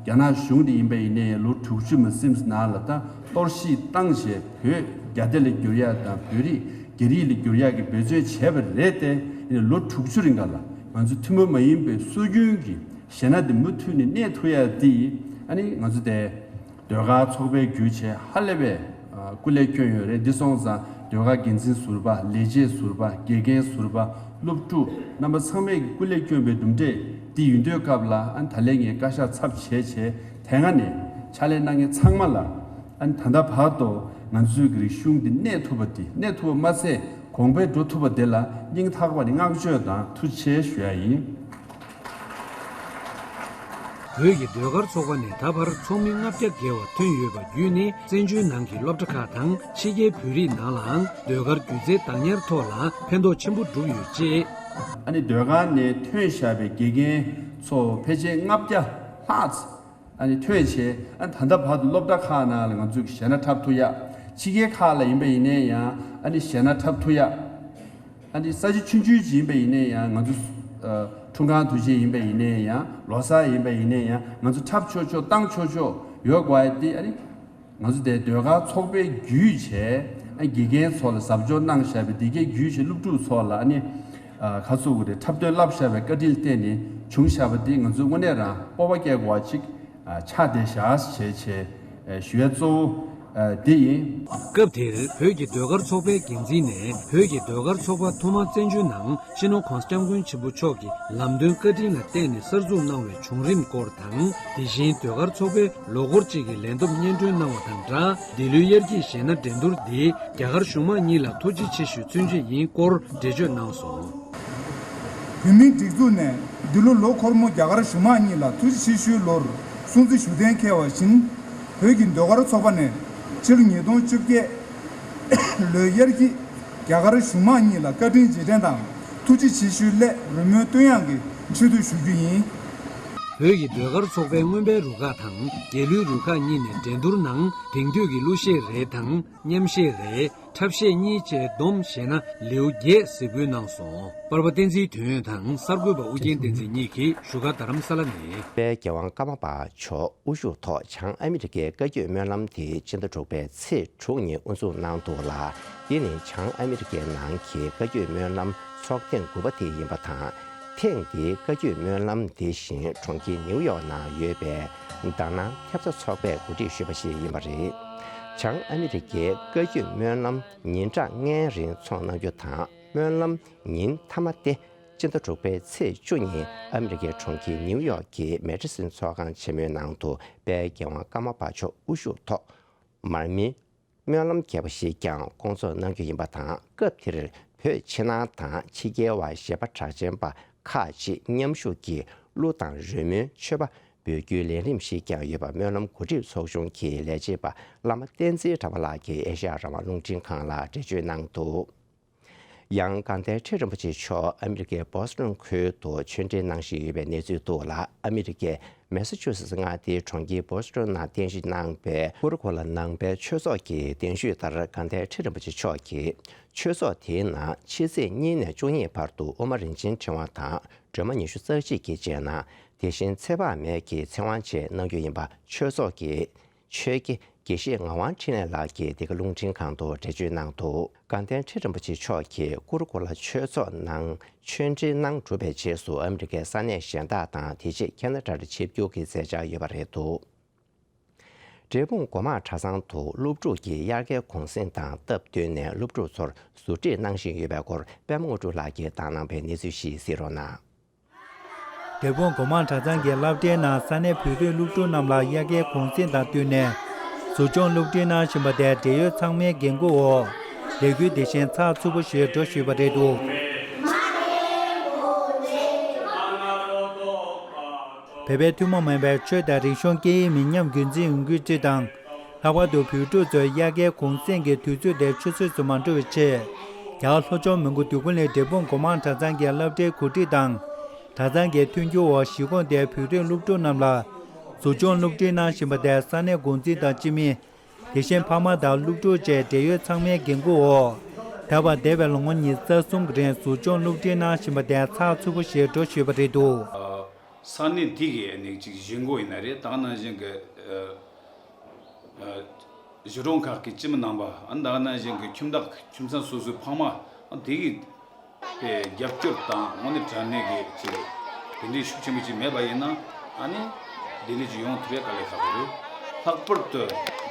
རྒྱ་ནག་གཞུང་དེ་ཡིན་པ་ཡིན་ནའི་ལོ་དྲུག་ཅུ་མ་ཟིན་ནང་ལ་ད་གཏོར་བཤིག་བཏང་བྱས་བོད་རྒྱ་སྡེ་ལ་བསྒྱུར་ཡག་དང་བོད་རིགས་རྒྱ་རིགས་ལ་བསྒྱུར་ཡག་གི་འབད་བརྩོན་བྱས་པ་རེད་དེ། ཡིན་ནའི་ལོ་དྲུག་ཅུ་རིང་ག་ལ་ང་ཚོ་ཐུན་མོང་མ་ཡིན་པའི་སྲོལ་རྒྱུན་གྱི་གཞས་སྣ་འདི་མུ་མཐུད་ནས་གནས་ཐུབ་ཡག་འདི་ཨ་ནི་ང་ཚོ་དེ་ཟློས་གར་ཚོགས་པའི་བརྒྱུད་བྱས་ཧ་ལས་པའི་ཨ་སྐུ་ལས་བསྐྱོན་ཡོད་རེད། འདི་སོང་ཙང་ཟློས་གར་འགན་འཛིན་ཟུར་པ། ལས་བྱེད་ཟུར་པ། དགེ་རྒན་ཟུར་པ། སློབ་ཕྲུག་རྣམ་པ་ཚང་མས་ཀྱི་སྐུ་ལས་བསྐྱོན་པའི་གྲུབ་འབྲས་འདི་ཡིན་དུས་སྐབས་ལ་ཨ་ནི་ད་ལན་ངས་བཀའ་ཤག་ཚབ་བྱས་བྱས་དེ་སྔ་ནས་ཕྱག་ལས་གནང་མཁན་ཚང་མ་ལ་ཨ་ནི་ད་ལྟ་བར་དུ་ང་ཚོའི་གི་རིག་གཞུང་འདི་གནས་ཐུབ་པ་འདི་གནས་ཐུབ་པ་མ་ཟད་གོང་འཕེལ་འགྲོ་ཐུབ་པ་འདི་ལ་སྙིང་ཐག་པ་ནས་བསྔགས་བརྗོད་དང་ཐུགས་རྗེ་ཆེ་ཞུ་ཡ་ཡིན། བོད་ཀྱི་ཟློས་གར་ཚོགས་པ་ནས་ད་བར་ཚོགས་མི་ལྔ་བརྒྱ་བརྒལ་བ་ཐོན་ཡོད་པ་བརྒྱུད་ནས་བཙན་བྱོལ་ནང་གི་སློབ་གྲྭ་ཁག་དང་ཕྱི་རྒྱལ་བོད་རིགས་ནང་ལའང་ཟློས་གར་སྒྱུ་རྩལ་བདག་ཉར་ཐོག་ལ་ཕན་ཐོགས་ཆེན་པོ་བསྒྲུབས་ཡོད་ཅེས། ཨ་ནི་ཟློས་གར་ནས་ཐོན་བཞག་པའི་དགེ་རྒན་ཚོ་ཕལ་ཆེར་ལྔ་བརྒྱ་ལྷག་ཨ་ནི་ཐོན་བྱས། ཨ་ནི་ད་ལྟ་བར་དུ་སློབ་གྲྭ་ཁག་ནང་ལ་ང་ཚོས་གཞས་སྣ་འཁྲབ་ཐུབ་ཡ། ཕྱི་རྒྱལ་ཁག་ལ་ཡིན་པ་ཡིན་ནའི་ཡང་ཨ་ནི་གཞས་སྣ་འཁྲབ་ཐུབ་ཡ། ཨ་ནི་ས་ཆ་ཆུང་ཆུང་ཅིག་ཡིན་པ་ཡིན་ནའི་ཡང་ང་ཚོ་ཨ་འཁྲུངས་སྐར་དུས་ཆེན་ཡིན་པ་ཡིན་ནའི་ཡང་ལོ་གསར་ཡིན་པ་ཡིན་ནའི་ཡང་ང་ཚོ་འཁྲབ་ཆོག་ཆོག་བཏང་ཆོག་ཆོག་ཡོད་དགོས་ཡ་དེ། ཨ་ནི་ང་ཚོ་དེ་ཟློས་གར་ཚོགས་པའི་བརྒྱུད་བྱས་ཨ་དགེ་རྒན་ཚོ་ལ་ཟབ་སྦྱོང་གནང་བཞག་པའི་དེ་གའི་བརྒྱུད་བྱས་སློབ་ཕྲུག་ཚོ་ལ་ཨ་ནི་ཨ་ཁ་ཚུགས་ཀྱི་རེད་འཁྲབ་སྟོན་བསླབ་བཞག་པའི་བཀའ་དྲིན་ལ་བརྟེན་ནས་བྱུང་བཞག་པ་དེ་ང་ཚོས་དངོས་གནས་རང་སྤོབས་པ་སྐྱེ་དགོས་པ་ཅིག་ཨ་ཆགས་བསྡད་བཞག་བྱས་བྱས་ཨ་ཞུ་ཡ་གཙོ་བོ་ ཨ། དེ་ཡིན། སྐབས་དེར་བོད་ཀྱི་ཟློས་གར་ཚོགས་པའི་འགན་འཛིན་ནས་བོད་ཀྱི་ཟློས་གར་ཚོགས་པ་ཐོག་མར་བཙན་བྱོལ་ནང་སྤྱི་ནོར་༸གོང་ས་༸སྐྱབས་མགོན་ཆེན་པོ་མཆོག་གི་ལམ་སྟོན་བཀའ་དྲིན་ལ་བརྟེན་ནས་གསར་འཛུགས་གནང་བའི་བྱུང་རིམ་སྐོར་དང་། དེ་བཞིན་ཟློས་གར་ཚོགས་པས་ལོ་འཁོར་གཅིག་གི་ལས་བསྡོམས་སྙན་སྒྲོན་གནང་བ་དང་སྦྲགས། འདི་ལོའི་དབྱར་སྐྱིད་གཞས་སྣ་འགྲན་བསྡུར་འདི་རྒྱ་གར་གཞུང་མང་གཉིས་ལ་ཐུགས་རྗེ་ཆེ་ཞུའི་མཚོན་བྱེད་ཡིན་སྐོར་འགྲེལ་བརྗོད་གནང་སོང་། བོད་མིའི་སྒྲིག་འཛུགས་ནས་འདི་ལོ་ལོ་འཁོར་མོ་རྒྱ་གར་གཞུང་མང་གཉིས་ལ་ཐུགས་རྗེ་ཆེ་ཞུའི་ལོར་སྲུང་བརྩི་ཞུ་གཏན་འཁེལ་བ་བཞིན། བོད་ཀྱི་ཟློས་གར་ཚོགས་པ་ནས་ཕྱི་ལོ་ཉིས་སྟོང་བཅོ་བརྒྱད་ལོའི་དབྱར་སྐྱིད་རྒྱ་གར་གཞུང་མང་གཉིས་ལ་བཀའ་དྲིན་རྗེས་དྲན་དང་ཐུགས་རྗེ་ཆེ་ཞུའི་སླད་རོལ་མོའི་བསྟོད་དབྱངས་ཀྱི་ཆེད་དུ་ཞུ་རྒྱུ་ཡིན། བོད་ཀྱི་ཟློས་གར་ཚོགས་པའི་རྔོན་པའི་རུ་ཁག་དང་རྒྱལ་གླུའི་རུ་ཁག་གཉིས་ནས་འགྲན་བསྡུར་ནང་དེང་དུས་ཀྱི་གླུ་གཞས་རེ་དང་། མཉམ་གཞས་རེ། འཁྲབ་གཞས་གཉིས་བཅས་བསྡོམས་བཞེས་ན་ལེའུ་བརྒྱད་གཟིགས་འབུལ་གནང་སོང་། པར་པ་བསྟན་འཛིན་དོན་ཡོད་དང་གསར་འགོད་པ་ཨུ་རྒྱན་བསྟན་འཛིན་གཉིས་ཀྱིས་བཞུགས་སྒར་རྡ་རམ་ས་ལ་ནས། དཔལ་རྒྱལ་དབང་ཀརྨ་པ་མཆོག་དབུ་བཞུགས་ཐོག་བྱང་ཨ་མི་རི་ཀའི་བཀའ་བརྒྱུད་སྨོན་ལམ་དེ་སྤྱི་ཟླ་དྲུག་པའི་ཚེས་དྲུག་ཉིན་དབུ་འཛུགས་གནང་འདུག་ལ། འདི་ནི་བྱང་ཨ་མི་རི་ཀའི་ནང་གི་བཀའ་བརྒྱུད་སྨོན་ལམ་ཚོགས་ཐེངས་དགུ་པ་དེ་ཡིན་པ་དང་། ཐེངས་འདིའི་བཀའ་བརྒྱུད་སྨོན་ལམ་འདི་བཞིན་གྲོང་ཁྱེར་ནིའུ་ཡོག་ནང་ཡོད་པའི་དག་སྣང་ཐེབས་རྩ་ཚོགས་པས་གོ་སྒྲིག་ཞུས་པ་ཞིག་ཡིན་པ་རེད། བྱང་ཨ་མི་རི་ཀའི་བཀའ་བརྒྱུད་སྨོན་ལམ་ཉིན་གྲངས་ལྔའི་རིང་འཚོགས་གནང་རྒྱུ་དང་། སྨོན་ལམ་ཉིན་མཐའ་མ་སྟེ། སྤྱི་ཟླ་དྲུག་པའི་ཚེས་བཅུ་ཉིན་ཨ་མི་རི་ཀའི་གྲོང་ཁྱེར་ནིའུ་ཡོག་གི་མེ་ཏི་སོན་ཚོགས་ཁང་ཆེན་མོའི་ནང་དུ་དཔལ་རྒྱལ་དབང་ཀརྨ་པ་མཆོག་དབུ་བཞུགས་ཐོག་མར་མེའི་སྨོན་ལམ་རྒྱས་པ་ཞིག་ཀྱང་སྐོང་ཚོགས་གནང་རྒྱུ་ཡིན་པ་དང་། སྐབས་དེར་བོད་ཕྱི་ནང་དང་ཕྱི་རྒྱལ་བ་གཞས་པ་གྲགས་ཅན་པ་ཁག་ཅིག་མཉམ་ཞུགས་ཀྱིས་གླུ་དང་རོལ་མོའི་མཆོད་པ་འབུལ་རྒྱུའི་ལས་རིམ་ཞིག་ཀྱང་ཡོད་པ་སྨོན་ལམ་གོ་སྒྲིག་ཚོགས་ཆུང་གི་ལས་བྱེད་པ་བླ་མ་བསྟན་འཛིན་གྲགས་པ་ལགས་ཀྱིས་ཨེ་ཤ་ཡ་རང་དབང་རླུང་འཕྲིན་ཁང་ལ་འགྲེལ་བརྗོད་གནང་འདུག་ཡང་དགའ་ལྡན་ཁྲི་རིན་པོ་ཆེ་མཆོག་ཨ་མི་རི་ཀའི་བོ་སི་ཊོན་ཁུལ་དུ་ཆོས་འབྲེལ་གནང་བཞིན་ཡོད་པའི་གནས་ཚུལ་འདུག་ལ། ཨ་མི་རི་ཀའི་མེ་ས་ཆུ་སེ་ཊི་མངའ་སྡེའི་གྲོང་ཁྱེར་བོ་སི་ཊོན་ནང་རྟེན་གཞི་གནང་པའི་ཀུ་རུ་ཀུ་ལ་ནང་པའི་ཆོས་ཚོགས་ཀྱི་གདན་ཞུས་ལྟར། དགའ་ལྡན་ཁྲི་རིན་པོ་ཆེ་མཆོག་གིས་ཆོས་ཚོགས་དེའི་ནང་ཕྱི་ཚེས་གཉིས་ནས་བཅུ་གཉིས་བར་དུ་དབུ་མ་རིན་ཆེན་ཕྲེང་བ་དང་སྒྲོལ་མ་ཉི་ཤུ་རྩ་གཅིག་གི་རྗེས་གནང་། དེ་བཞིན་ཚེ་དཔག་མེད་ཀྱི་ཚེ་དབང་བཅས་གནང་རྒྱུ་ཡིན་པ་ཆོས་ཚོགས་ཀྱི་ཆོས་དགེ་དགེ་བཤེས་ངག་དབང་འཕྲིན་ལས་ལགས་ཀྱིས་འདི་ག་རླུང་འཕྲིན་ཁང་དུ་འགྲེལ་བརྗོད་གནང་འདུག་དགའ་ལྡན་ཁྲི་རིན་པོ་ཆེ་མཆོག་གིས་ཀུ་རུ་ཀུ་ལ་ཆོས་ཚོགས་ནང་ཆོས་འབྲེལ་གནང་གྲུབ་པའི་རྗེས་སུ་ཨ་མི་རི་ཀའི་ས་གནས་གཞན་དག་དང་། དེ་རྗེས་ཁེ་ན་ཌར་ཆིབས་བསྒྱུར་གྱི་མཛད་འཆར་ཡོད་པ་རེད་འདུག་འབྲས་སྤུངས་སྒོ་མང་གྲྭ་ཚང་དུ་སློབ་ཕྲུག་གིས་དབྱར་ཁའི་གུང་གསེང་དང་སྟབས་བསྟུན་ནས་སློབ་ཕྲུག་ཚོར་བཟོ་སྒྲིག་གནང་བཞིན་ཡོད་པའི་སྐོར་པད་མ་དངོས་གྲུབ་ལགས་ཀྱིས་བཏང་གནང་བའི་གནས་ཚུལ་ཞིག་གཟིགས་རོགས་གནང་། འབྲས་སྤུངས་སྒོ་མང་གྲྭ་ཚང་གི་སློབ་གྲྭའི་ནང་ས་གནས་བོད་རིགས་སློབ་ཕྲུག་རྣམས་ལ་དབྱར་ཁའི་གུང་གསེང་དང་བསྟུན་ནས་ཟུར་སྦྱོང་སློབ་ཁྲིད་གནང་བཞིན་པ་དེ་འབྲེལ་ཡོད་ཚང་མའི་འགན་ཁུར་འོག་ལས་འགུལ་དེ་བཞིན་ཚགས་ཚུད་པོ་ཞིག་འགྲོ་བཞིན་པ་རེད་འདུག་བོད་པའི་ཐུན་མོང་མིན་པའི་ཆོས་དང་རིག་གཞུང་སྐད་ཡིག་མི་ཉམས་རྒྱུན་འཛིན་ཡོང་རྒྱུའི་ཆེད་དང་། ལྷག་པར་དུ་བོད་ཕྲུག་ཚོའི་དབྱར་ཁའི་གུང་གསེང་གི་དུས་ཚོད་དེ་ཆུད་ཟོས་སུ་མ་འགྲོ་བའི་ཆེད། རྒྱ་གར་ལྷོ་ཕྱོགས་མོན་གྷོ་འདོད་རྒུ་གླིང་འབྲས་སྤུངས་སྒོ་མང་གྲྭ་ཚང་གི་སློབ་གྲྭའི་གོ་སྒྲིག་དང་། གྲྭ་ཚང་གི་མཐུན་འགྱུར་འོག་གཞིས་ཁོངས་དེའི་བོད་རིགས་སློབ་ཕྲུག་རྣམས་ལ་ཟུར་སྦྱོང་སློབ་ཁྲིད་གནང་བཞིན་པ་དེ་ས་གནས་འགོ་འཛིན་དང་སྤྱི་མི། དེ་བཞིན་ཕ་མ་དང་སློབ་ཕྲུག་བཅས་འབྲེལ་ཡོད་ཚང་མའི་འགན་ཁུར་འོག་ད་བར་འདས་པའི་ལོ་ངོ་ཉི་ཤུ་གསུམ་གྱི་རིང་ཟུར་སྦྱོང་སློབ་ཁྲིད་གནང་བཞིན་པ་དེ་ཚགས་ཚུད་པོ་ཞིག་འགྲོ་བཞིན་པ་རེད་འདུག་ས་གནས་འདི་གི་ནི་ཅིག་གཞིས་འགོ་ཡིན་ན་རེད། ད་ག་ནང་བཞིན་གྱི་ཨ་ཨ་གཞིས་གྲོང་ཁག་གི་སྤྱི་མི་རྣམ་པ། ཨ་ནི་ད་ག་ནང་བཞིན་གྱི་ཁྱིམ་བདག་ཁྱིམ་ཚང་སོ་སོའི་ཕ་མ། ཨ་འདི་གི་པའི་རྒྱབ་སྐྱོར་དང་དངོས་གནས་དྲང་གནས་ཀྱི་ཅིག་དེ་འདྲའི་ཤུགས་ཆེན་པོ་ཅིག་མེད་པ་ཡིན་ན། ཨ་ནི་དེ་འདྲའི་ཅིག་ཡོང་ཐུབ་ཡ་དཀའ་ལས་ཁག་པོ་རེད། ལྷག་པར་དུ་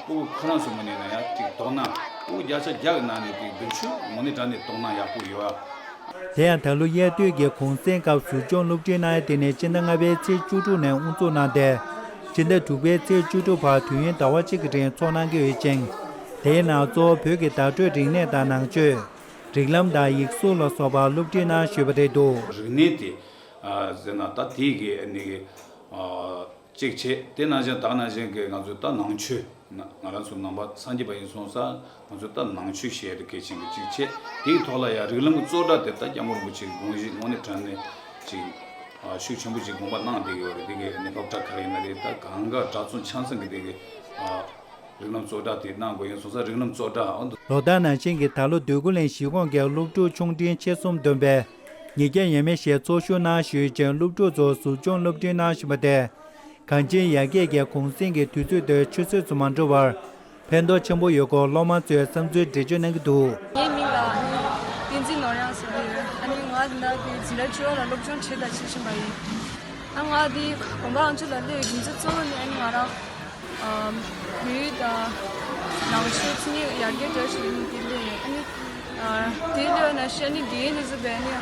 སྤུ་གུ་ཁོ་རང་ཚོ་ངོས་ནས་ན་ཡང་ཅིག་དོ་སྣང་། སྤུ་གུ་བརྒྱ་ཆ་བརྒྱ་གི་ནང་ནས་ཅིག་བདུན་ཅུ་དངོས་གནས་དྲང་གནས་དོ་སྣང་ཡག་པོ་ཡོད། དེ་ཡང་ད་ལོ་དབྱར་དུས་ཀྱི་གུང་གསེང་སྐབས་ཟུར་སྦྱོང་སློབ་ཁྲིད་གནང་ཡ་དེ་ནི་སྤྱི་ཟླ་ལྔ་པའི་ཚེས་བཅུ་དྲུག་ནས་དབུ་འཛུགས་གནང་སྟེ། སྤྱི་ཟླ་དྲུག་པའི་ཚེས་བཅུ་དྲུག་བར་དུས་ཡུན་ཟླ་བ་གཅིག་གི་རིང་འཚོགས་གནང་གི་ཡོད་ཅིང་། དེའི་ནང་གཙོ་བོ་བོད་ཀྱི་བརྡ་སྤྲོད་རིག་གནས་དང་ནང་ཆོས། རིགས་ལམ་དང་ཡིག་གཟུགས་ལ་སོགས་པ་སློབ་ཁྲིད་གནང་ཞུས་པ་རེད་འདུག་རིག་གནས་དེ་ཨ་ཟེར་ན་ད་དེ་གི་ནི་ཨ་གཅིག་བྱས། དེ་ནང་བཞིན་ད་ག་ནང་བཞིན་གི་ང་ཚོའི་ད་ནང་ཆོས། ང་ང་རང་ཚོ་ནང་པ་སངས་རྒྱས་པ་ཡིན་སོང་ཙང་ང་ཚོ་ད་ནང་ཆོས་ཞེས་དེ་གལ་ཆེན་གི་གཅིག་བྱས། དེའི་ཐོག་ལ་ཡང་རིགས་ལམ་གི་གཙོ་གྲས་དེ་ད་སྐྱབས་མགོན་རིན་པོ་ཆེའི་དགོངས་གཞི་དངོས་གནས་དྲང་གནས་ཅིག་ཨ་ཤུགས་ཆེན་པོ་ཅིག་དགོངས་པ་གནང་བསྡད་ཡོད་རེད། དེ་གི་ནི་སློབ་གྲྭ་ཁག་ཡིན་ན་རེད། ད་གང་ག་གྲྭ་ཚང་ཆ་ཚང་གི་དེ་གི་ཨ་རིགས་ལམ་གཙོ་གྲས་དེ་གནང་དགོས་ཡིན་སོང་ཙང་རིགས་ལམ་གཙོ་གྲས། ཨོ་འདུག་ལོ་ལྟར་ནང་བཞིན་གྱི་ད་ལོ་འདོད་རྒུ་གླིང་གཞིས་ཁོངས་ཀྱི་སློབ་ཕྲུག་ཆུང་འབྲིང་ཆེ་གསུམ་བསྡོམས་པས་ཉིས་བརྒྱ་ཡས་མས་ཤིག་ཚོགས་ཞུགས་གནང་ཞུས་ཀྱང་། སློབ་ཕྲུག་ཚོ་ཟུར་སྦྱོང་སློབ་ཁྲིད་གནང་བཞིན་པ་དེ་གངས་ཅན་ཡར་རྒྱས་ཀྱི་གུང་གསེང་གི་དུས་ཚོད་དེ་ཆུད་ཟོས་སུ་མ་འགྲོ་བར་ཕན་ཐོགས་ཆེན་པོ་ཡོད་སྐོར་སློབ་མ་ཚོས་བསམ་ཚུལ་འགྲེལ་བརྗོད་གནང་གི་འདུག་ངའི་མིང་ལ་ནི་བསྟན་འཛིན་ནོར་གཡང་ཟེར་གྱི་ཡོད། ཨ་ནི་ང་འདི་ནང་གི་འཛིན་གྲྭ་བཅུ་པ་ལ་སློབ་སྦྱོང་བྱེད་དང་བྱེད་བཞིན་པ་ཡིན། ཨ་ང་འདི་དགོན་པ་ཨང་ཅུ་ལ་སླེབས་རྒྱུ་མཚན་གཙོ་བོ་ནི་ཨ་ནི་ང་རང་ཨ་བོད་ཡིག་དང་ ནང་ཆོས་ཚིག་ཡར་རྒྱས་འདྲ་ཞིག་ཡིན་དེ་ལས་ཨ་ནི། དེ་ལས་ན་ཤ་ནི་དགེ་རྒན་དེ་ཚོ་བས་ནི།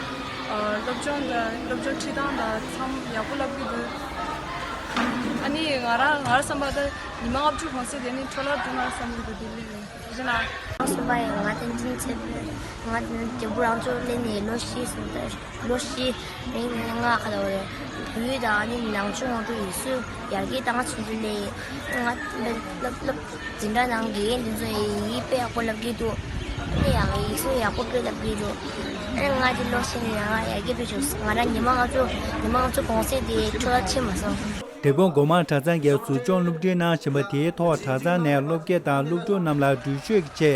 སློབ་སྦྱོང་དང་སློབ་སྦྱོང་ཁྲིད་སྟངས་དང་མཚམས་ཡག་པོ་བསླབ་ཀྱི་འདུག་ཨ་ནི་ང་རང་ང་རང་བསམ་པ་ད་ཉི་མ་ལྔ་བཅུ་གོང་ཚད་དེ་ནི་འཕྲོ་བརླག་འགྲོ་ན་བསམ་གྱི་འདུག་དེ་ལས་ནི་ཡིན་ན། ང་བསམ་པ་ཡང་ང་བསྟན་འཛིན་ཚེ་འཕེལ། ང་དེ་ནི་རྒྱལ་པོ་རང་ཚོ་སླེབས་ནས་ལོ་བཞི་སོང་ད། ལོ་བཞི། མིང་ནི་ང་ག་ལ་བ་རེད། བོད་དང་ཨ་ནི་ནང་ཆོས་ངོ་སྤྲོད་ཡིག་གཟུགས་ཡར་རྒྱས་བཏང་ཚུན་ཚོད་ལས། ང་སློབ་སློབ་འཛིན་གྲྭ་ནང་དགེ་རྒན་དེ་ཚོ་ཡིག་དཔེ་ཡག་པོ་བསླབ་ཀྱི་འདུག་ཨ་ནི་ཡག་ཡིག་གཟུགས་ཡག་པོ་དཔེ་བསླབ་ཀྱི་འདུག་ཨ་ནི་ང་དེ་ལོ་བཞི་ནས་ཡང་ཡར་རྒྱས་སྤེལ་བྱུང་། ང་རང་ཉི་མ་ལྔ་བཅུ་ཉི་མ་ལྔ་བཅུ་གོང་ཚད་དེ་འཕྲོ་བརླག་ཕྱིན་མ་སོང་། འབྲས་སྤུངས་སྒོ་མང་གྲྭ་ཚང་གིས་ཟུར་སྦྱོང་སློབ་ཁྲིད་གནང་བཞིན་པ་དེའི་ཐོག་གྲྭ་ཚང་ནས་སློབ་དགེ་དང་སློབ་ཕྲུག་རྣམས་ལ་འགྲུལ་བཞུད་ཀྱི་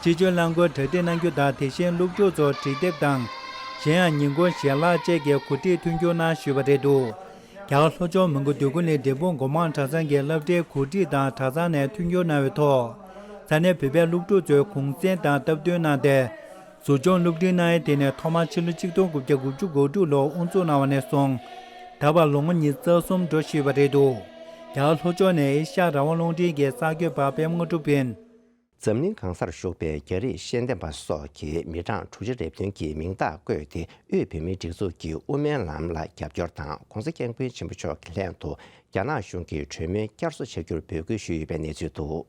ཆེད། ཕྱི་སྦྱོང་རླངས་འཁོར་གྲ་སྒྲིག་གནང་རྒྱུ་དང་། དེ་བཞིན་སློབ་ཕྲུག་ཚོར་འབྲི་དེབ་དང་། གཞན་ཡང་ཉིན་གུང་ཞལ་ལག་བཅས་ཀྱི་གོ་སྒྲིག་མཐུན་འགྱུར་གནང་ཞུས་པ་རེད་འདུག་རྒྱ་གར་ལྷོ་ཕྱོགས་མོན་གྷོ་འདོད་རྒུ་གླིང་འབྲས་སྤུངས་སྒོ་མང་གྲྭ་ཚང་གི་སློབ་གྲྭའི་གོ་སྒྲིག་དང་གྲྭ་ཚང་ནས་མཐུན་འགྱུར་གནང་བའི་ཐོག་ས་གནས་བོད་པའི་སློབ་ཕྲུག་ཚོས་གུང་སེང་དང་སྟབས་བསྟུན་གནང་སྟེ། ཟུར་སྦྱོང་སློབ་ཁྲིད་གནང་ཡས་དེ་ནི་ཐོག་མར་ཕྱི་ལོ་ཆིག་སྟོང་དགུ་བརྒྱ་དགུ་བཅུ་གོ་དྲུག་ལོར་དབུ་འཛུགས་གནང་བ་ནས་བཟུང་ད་བར་ལོ་ངོ་ཉི་ཤུ་རྩ་གསུམ་འགྲོ་བཞིན་པ་རེད་འདུག་རྒྱ་གར་ལྷོ་ཕྱོགས་ནས་ཨེ་ཤ་ཡ་རང་དབང་རླུང་འཕྲིན་གྱི་གསར་འགོད་པ་པད་མ་དངོས་གྲུབ་ཡིན། འཛམ་གླིང་གང་སར་བཞུགས་པའི་རྒྱ་རིགས་ཤེས་ལྡན་པ་སོགས་ཀྱིས་མི་གྲངས་དྲུག་ཅུ་རེ་བདུན་གྱི་མིང་རྟགས་བཀོད་དེ། དབུས་བོད་མིའི་སྒྲིག་འཛུགས་ཀྱི་དབུ་མའི་ལམ་ལ་རྒྱབ་སྐྱོར་དང་། ྋགོང་ས་ྋསྐྱབས་མགོན་ཆེན་པོ་མཆོག་གི་ལྷན་དུ་རྒྱ་ནག་གཞུང་གི་གྲོས་མོལ་བསྐྱར་གསོ་བྱ་རྒྱུར་འབོད་སྐུལ་ཞུས་ཡོད་པའི་གནས་ཚུལ་འདུག་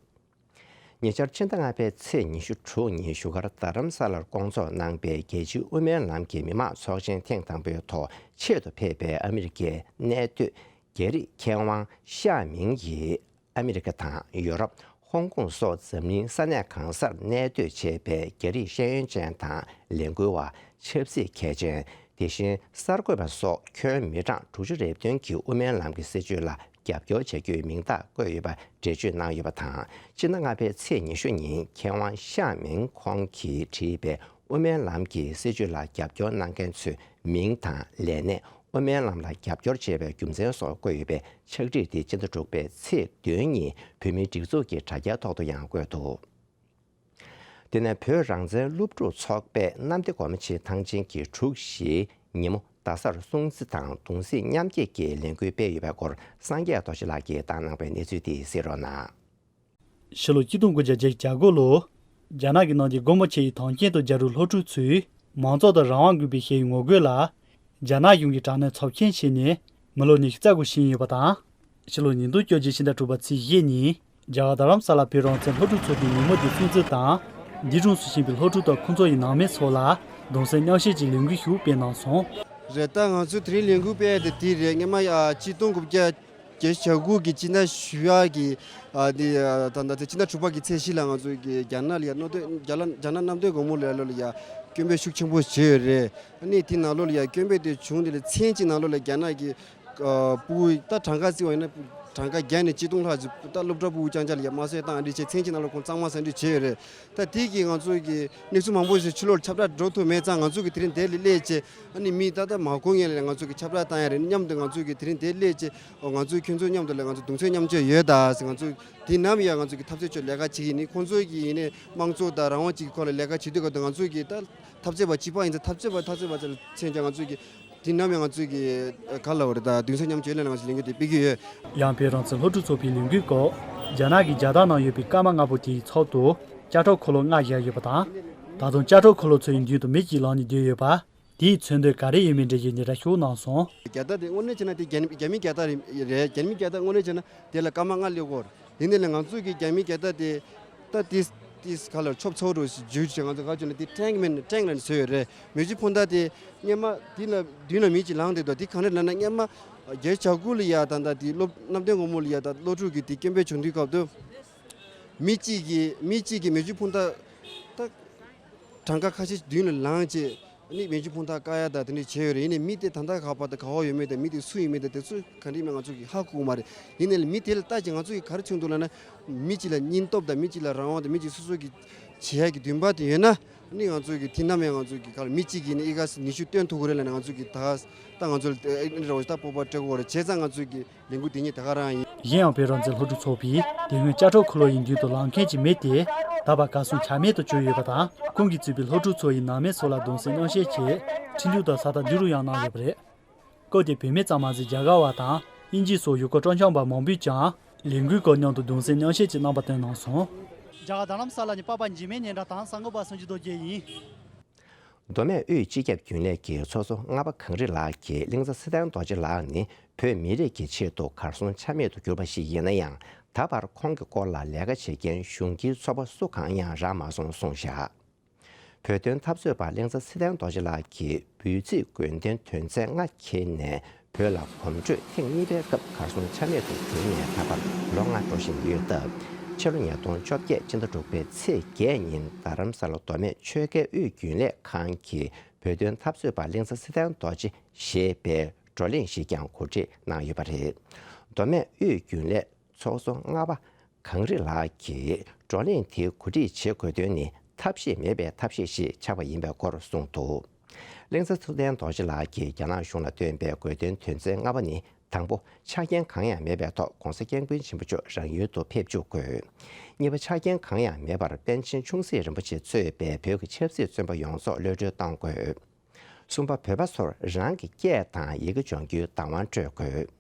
ཉེ་ཆར་ཕྱི་ཟླ་ལྔ་པའི་ཚེས་ཉི་ཤུ་དྲུག་ཉིན་བཞུགས་སྒར་རྡ་རམ་ས་ལར་བསྐོང་ཚོགས་གནང་པའི་རྒྱལ་སྤྱིའི་དབུ་མའི་ལམ་གྱི་མི་མང་ཚོགས་ཆེན་ཐེངས་དང་པོའི་ཐོག་ཆེད་དུ་ཕེབས་པའི་ཨ་མི་རི་ཀའི་གནས་སྡོད་རྒྱ་རིགས་མཁས་དབང་ཤ་མིང་ཡིས། ཨ་མི་རི་ཀ་དང་ཡོ་རོབ། ཧོང་ཀོང་སོགས་འཛམ་གླིང་ས་གནས་གང་སར་གནས་སྡོད་བྱས་པའི་རྒྱ་རིགས་ཤེས་ཡོན་ཅན་དང་ལས་འགུལ་བ། ཆབ་སྲིད་མཁས་ཅན། དེ་བཞིན་གསར་འགོད་པ་སོགས་ཁྱོན་མི་གྲངས་དྲུག་ཅུ་རེ་བདུན་གྱིས་དབུ་མའི་ལམ་གྱི་སྲིད་བྱུས་ལ་རྒྱབ་སྐྱོར་བྱ་རྒྱུའི་མིང་རྟགས་བཀོད་ཡོད་པ་འགྲེལ་བརྗོད་གནང་ཡོད་པ་དང་། ཕྱི་ཟླ་ལྔ་པའི་ཚེས་ཉི་ཤུ་ཉིན་མཁས་དབང་ཤ་མིང་ཁོང་གིས་བྲིས་པའི་དབུ་མའི་ལམ་གྱི་སྲིད་བྱུས་ལ་རྒྱབ་སྐྱོར་གནང་མཁན་ཚོའི་མིང་དང་ལས་གནས། དབུ་མའི་ལམ་ལ་རྒྱབ་སྐྱོར་བྱས་པའི་རྒྱུ་མཚན་སོགས་བཀོད་ཡོད་པའི་ཕྱག་བྲིས་དེ་སྤྱི་ཟླ་དྲུག་པའི་ཚེས་བདུན་ཉིན་བོད་མིའི་སྒྲིག་འཛུགས་ཀྱི་དྲ་རྒྱའི་ཐོག་ཏུ་ཡང་བཀོད་འདུག་དེ་ནས་བོད་རང་བཙན་སློབ་ཕྲུག་ཚོགས་པས་གནམ་བདེ་སྒོ་མོ་ཆེའི་ཐང་ཆེན་གྱི་གྲུ་བཞིའི་ཉིན་མོ་རྡ་སར་སྲུང་བརྩི་དང་གདུང་སེམས་མཉམ་སྐྱེད་ཀྱི་ལས་འགུལ་སྤེལ་ཡོད་པའི་སྐོར་སངས་རྒྱས་རྡོ་རྗེ་ལགས་ཀྱིས་བཏང་གནང་བའི་གནས་ཚུལ་དེ་གསན་རོགས་གནང་། ཕྱི་ལོ་ཆིག་སྟོང་དགུ་བརྒྱ་བརྒྱད་ཅུ་གྱ་དགུ་ལོ། རྒྱ་ནག་གི་ནང་གི་སྒོ་མོ་ཆེ་ཡི་ཐང་ཆེན་དུ་རྒྱ་རིགས་སློབ་ཕྲུག་ཚོས་མང་གཙོ་དང་རང་དབང་དགོས་པའི་ཞེས་པའི་ངོ་རྒོལ་ལ། རྒྱ་ནག་གཞུང་གིས་དྲག་གནོན་ཚབས་ཆེན་བྱས་ནས་མི་ལོ་ཉི་ཤུ་རྩ་དགུ་ཕྱིན་ཡོད་པ་དང་། ཕྱི་ལོ་ཉིས་སྟོང་བཅོ་བརྒྱད་ཕྱི་ཟླ་དྲུག་པ་ཚེས་བཞི་ཉིན་རྒྱ་གར་རྡ་རམ་ས་ལ་བོད་རང་བཙན་སློབ་ཕྲུག་ཚོགས་པའི་ཉིན་མོ་འདི་སྲུང་བརྩི་དང་། འདི་སྒྲུང་སུ་ཤེས་པའི་སློབ་ཕྲུག་དང་ཁོང་ཚོ་ཡི་ནང་མི་ཚོ་ལ་གདུང་སེམས་མཉམ་བསྐྱེད་ཀྱི་ལས་འགུལ་ཞིག་སྤེལ་གནང་སོང་། རེད། ད་ང་ཚོ་དེ་རིང་ལས་འགུལ་སྤེལ་ཡ་དེ་དེ་རེད། སྔོན་མ་ཡ་ཆིག་སྟོང་དགུ་བརྒྱ་བརྒྱད་ཅུ་གྱ་དགུ་གི་སྤྱི་ཟླ་བཞི་པ་གི་ཨ་དེ་ད་ད་དེ་སྤྱི་ཟླ་དྲུག་པ་གི་ཚེས་བཞི་ལ་ང་ཚོ་གི་རྒྱ་ནག་ལ་ཡ་གནམ་བདེ་རྒྱ་ལ་རྒྱ་ནག་གནམ་བདེ་སྒོ་མོ་ལ་ལོ་ལ་ཡ་སྐད་འབོད་ཤུགས་ཆེན་པོ་བྱས་ཡོད་རེད། ཨ་ནི་དེ་ནང་ལོགས་ལ་ཡ་སྐད་འབོད་དེ་བྱུང་དེ་ལ་མཚན་གཅིག་ནང་ལོགས་ལ་རྒྱ་ནག་གི་ཨ་ཕྲུ་གུ་ད་གྲངས་ཀ་བརྩིས་པ་ཡིན་ན་གྲངས་ཀ་བརྒྱ་ནས་ཆིག་སྟོང་ལྷག་ཅིག་ད་སློབ་གྲྭ་ཕྲུ་གུ་རྐྱང་རྐྱང་ལ་ཡ་དམར་གསོད་བཏང་འདི་བྱས། མཚན་གཅིག་ནང་ལོགས་ཁོང་གཙང་མ་ཟ་འདི་བྱས་ཡོད་རེད། ད་དེ་གིས་ང་ཚོ་གི་གནས་ཚུལ་མང་པོ་ཞིག་ཕྱི་ལོགས་ཁྱབ་བསྒྲགས་འགྲོ་ཐུབ་མེད་ཙང་། ང་ཚོ་གི་དེ་རིང་དེ་ལ་སླེབས་བྱས་ཨ་ནི་མི་ད་ལྟ་མ་གོ་མཁན་ལ་ང་ཚོ་གི་ཁྱབ་བསྒྲགས་བཏང་ཡ་རེད། མཉམ་དུ་ང་ཚོ་གི་དེ་རིང་དེ་སླེབས་བྱས་ཨོ་ང་ཚོ་ཁྱོད་ཚོ་མཉམ་དུ་ལ་ང་ཚོ་གདུང་སེམས་མཉམ་སྐྱེད་ཡོད་ད་ཟེར། ང་ཚོ་དེ་ནམ་ཡང་ང་ཚོ་གི་འཐབ་རྩོད་ཆེད་ལས་ཀ་བྱེད་ཀྱི་ཡིན། ཁོང་ཚོ་གི་ཡིན་ནའི་དམངས་གཙོ་དང་རང་དབང་ཅིག་གི་ཁོ་ལ་ལས་ཀ་བྱེད་དུས་སྐབས་དུ་ང་ཚོ་གི་ད་འཐབ་རྩོད་པ་གཅིག་པ་ཡིན་ཙང་འཐབ་རྩོད་པ་འཐབ་རྩོད་པ་ཚོ་ལ་མཚོན་ཀྱང་ང་ཚོ་གི་དེ་ནམ་ཡང་ང་ཚོས་ཀྱི་ག་ལ་བ་རེད། ད་གདུང་སེམས་མཉམ་སྐྱེད་ལ་ང་ཚོས་ལས་འགུལ་དེ་སྤེལ་གྱི་ཡོད། ཡང་བོད་རང་བཙན་སློབ་ཕྲུག་ཚོགས་པའི་ལས་འགུལ་སྐོར། རྒྱ་ནག་གི་རྒྱལ་དར་ནང་ཡོད་པའི་སྐར་མ་ལྔ་པོ་དེའི་ཚབ་ཏུ་ལྕགས་ཁྲབ་འཁོར་ལོ་ལྔ་བཞག་ཡོད་པ་དང་། ད་དུང་ལྕགས་ཁྲབ་འཁོར་ལོ་ཚོའི་མདུན་དུ་མི་གཅིག་ལངས་ནས་སྡོད་ཡོད་པ། དེའི་མཚོན་དོན་ག་རེ་ཡོད་མེད་འགྲེལ་བརྗོད་འདི་འདྲ་ཞུ་གནང་སོང་། རྒྱལ་དར་དེ་དངོས་གནས་བྱས་ན་དེ་རྒྱ་རྒྱ་མིའི་རྒྱལ་དར་རེད། རྒྱ་མིའི་རྒྱལ་དར་དངོས་གནས་བྱས་ན་དེ་ལ་སྐར་མ་ལྔ་སླེབས་ཀྱི་ཡོད་རེད། དེ་ནས་ལས་ང་ཚོས་ཀྱི་རྒྱ་མིའི་རྒྱལ་དར་དེ་ད་དེ་དེ་ག་ལ་ཆོབ་ཚོགས་འགྲོ་ཞིག་ཇུས་ཆེ་ང་ཚོ་ག་ཅོ་ན་དེ་ཀྲེང་མེན་ཀྲེང་ལ་བཟོས་ཡོད་རེད། མེ་ཆུ་འཕུར་མདའ་དེ་སྔོན་མ་དེ་ལ་མདུན་ལ་མི་གཅིག་ལངས་བསྡད་འདུག་དེ་ག་འདྲ་ལབ་ན་སྔོན་མ་རྒྱལ་བྱ་དགུ་ལ་ཡ་ད་ད་དེ་སློབ་གནམ་བསྟན་སྒོ་མོ་ལ་ཡ་ད་སློབ་ཕྲུག་གི་དེ་སྐད་འབོད་བྱུང་དུས་སྐབས་དུ་མི་གཅིག་གིས་མི་གཅིག་གིས་མེ་ཆུ་འཕུར་མདའ་ད་གྲངས་ཀ་ཁ་ཤས་མདུན་ལ་ལངས་བྱས། ནི་མེ་ཆུ་འཕུར་མདའ་བཀག་ཡ་དང་དེ་འདྲ་བྱས་ཡོད་རེད། ཡིན་ནའི་མི་དེ་ད་ལྟ་ག་པར་དང་ག་པར་ཡོད་མེད་དང་མི་དེ་སུ་ཡིན་མིན་དང་དེ་ཚོ་ག་འདྲ་ཡིན་མིན་ང་ཚོ་གིས་ཧ་གོ་གི་མ་རེད། ཡིན་ནའི་མི་དེ་ལ་ལྟ་ཅིག་ང་ཚོ་གིས་ག་རེ་མཚོན་འདུག་ལབ་ན། མི་གཅིག་ལ་སྙིང་སྟོབས་དང་མི་གཅིག་ལ་རང་དབང་དང་མི་གཅིག་སོ་སོ་གིས་བྱེད་ཡ་གི་འདུན་པ་དེ་ཡོད་ན། ནི་ང་ཚོ་གིས་དེ་ནམ་ཡང་ང་ཚོ་གིས་ག་ལ་མི་གཅིག་གིས་ནི་ཨི་ག་སི་ནུས་ཤུགས་སྟོན་ཐུབ་ཀྱི་རེད་ལབ་ནས་ང་ཚོ་གིས་ད་ད་ང་ཚོ་ལ་ཨེ་འདྲ་བ་ཞིག་ད་སྤོབས་པ་སྤྲད་དགོས་རེད། བྱས་ཙང་ང་ཚོ་གིས། ལས་འགུལ་དེ་ཉིད་དེ་ག་རང་ཡིན། གཞན་ཡང་བོད་རང་བཙན་སློབ་ཕྲུག་ཚོགས་པས་དེ་སྔོན་ལྕགས་ཁྲབ་འཁོར་ལོ་ཡི་མདུན་དུ་ལངས་མཁན་གྱི་མི་དེ་ད་བར་གར་སོང་ཆ་མེད་དུ་གྱུར་ཡོད་པ་དང་། ཁོང་གིས་གཙོས་པའི་སློབ་ཕྲུག་ཚོ་ཡི་ནང་མི་ཚོ་ལ་གདུང་སེམས་མཉམ་བསྐྱེད་ཆེད་འཕྲིན་ཐུང་དང་ས་རྟགས་བསྡུ་རུབ་ཡང་གནང་ཡོད་པ་རེད། སྐབས་དེར་བོད་མི་ཙམ་མ་ཟད་རྒྱ་གར་བ་དང་དབྱིན་ཇི་སོགས་ཡུལ་སྐོར་སྤྲོ་འཆམ་པ་མང་པོས་ཀྱང་ལས་འགུལ་སྐོར་མཉམ་དུ་གདུང་སེམས་མཉམ་བསྐྱེད་ཀྱི་རྣམ་པ་བསྟན་གནང་སོང་། རྒྱ་གར་རྡ་རམ་ས་ལ་ནས་པ་ཕ་འཇིགས་མེད་སྙན་གྲགས་དང་གསར་འགོད་པ་སངས་རྒྱས་རྡོ་རྗེ་ཡིན། མདོ་སྨད་དབུས་སྤྱི་ཁྱབ་རྒྱུན་ལས་ཀྱི་ཚོགས་གཙོ་ལྔ་པ་གངས་རི་ལགས་ཀྱིས་གླིང་ཚ་སེ་བརྟན་རྡོ་རྗེ་ལགས་ནི་བོད་མི་རིགས་ཀྱི་ཆེད་དུ་གར་སོང་ཆ་མེད་དུ་གྱུར་པ་ཞིག་ཡིན་ན་ཡང་། ད་བར་ཁོང་གི་སྐོར་ལ་ལས་ཀ་བྱེད་མཁན་གཞུང་གི་ཚོགས་པ་སུ་གང་ཡང་རག་མ་སོང་གསུངས་བཞག་བོད་དོན་འཐབ་རྩོད་པ་གླིང་ཚ་སེ་བརྟན་རྡོ་རྗེ་ལགས་ཀྱིས་འབོད་ཚིག་དགོས་འདུན་དོན་ཚན་ལྔ་འཁྱེར་ནས་བོད་ལ་གོམ་བགྲོད་ཐེངས་གཉིས་པའི་སྐབས་གར་སོང་ཆ་མེད་དུ་གྱུར་ནས་ད་བར་ལོ་ལྔ་འགྲོ་བཞིན་ཡོད་སྟབས། ཕྱི་ལོ་ཉིས་སྟོང་བཅོ་བརྒྱད་སྤྱི་ཟླ་དྲུག་པའི་ཚེས་བརྒྱད་ཉིན་རྡ་རམ་ས་ལ་མདོ་སྨད་ཆོལ་ཁའི་དབུས་རྒྱུན་ལས་ཁང་གིས་བོད་དོན་འཐབ་རྩོད་པ་གླིང་ཚ་སེ་བརྟན་རྡོ་རྗེ་ཞེས་པའི་བགྲོ་གླེང་ཞིག་ཀྱང་གོ་སྒྲིག་གནང་ཡོད་པ་རེད། མདོ་སྨད་དབུས་རྒྱུན་ལས་ཚོགས་གཙོ་ལྔ་པ་གངས་རི་ལགས་ཀྱིས་བགྲོ་གླེང་དེ་གོ་སྒྲིག་བྱེད་དགོས་དོན་ནི་ཐབས་ཤེས་མེད་པའི་ཐབས་ཤེས་ཤིག་ཆགས་པ་ཡིན་པའི་སྐོར་གསུངས་འདུག་གླིང་ཚ་སེ་བརྟན་རྡོ་རྗེ་ལགས་ཀྱིས་རྒྱ་ནག་གཞུང་ལ་བཏོན་པའི་དགོས་འདུན་དོན་ཚན་ལྔ་པ་ནི། དང་པོ། ཆ་རྐྱེན་གང་ཡང་མེད་པའི་ཐོག་༧གོང་ས་༧སྐྱབས་མགོན་ཆེན་པོ་མཆོག་རང་ཡུལ་དུ་ཕེབས་བཅུག་དགོས། གཉིས་པ། ཆ་རྐྱེན་གང་ཡང་མེད་པར་པཎ་ཆེན་ཆུང་སྲིད་རིན་པོ་ཆེ་གཙོས་པའི་བོད་ཀྱི་ཆབ་སྲིད་བཙོན་པ་ཡོངས་རྫོགས་གློད་གྲོལ་གཏོང་དགོས། གསུམ་པ། བོད་པ་ཚོར་རང་གི་སྐད་དང་ཡི་གེ་སྦྱོང་རྒྱུའི་བདག་དབང་སྤྲོད་དགོས།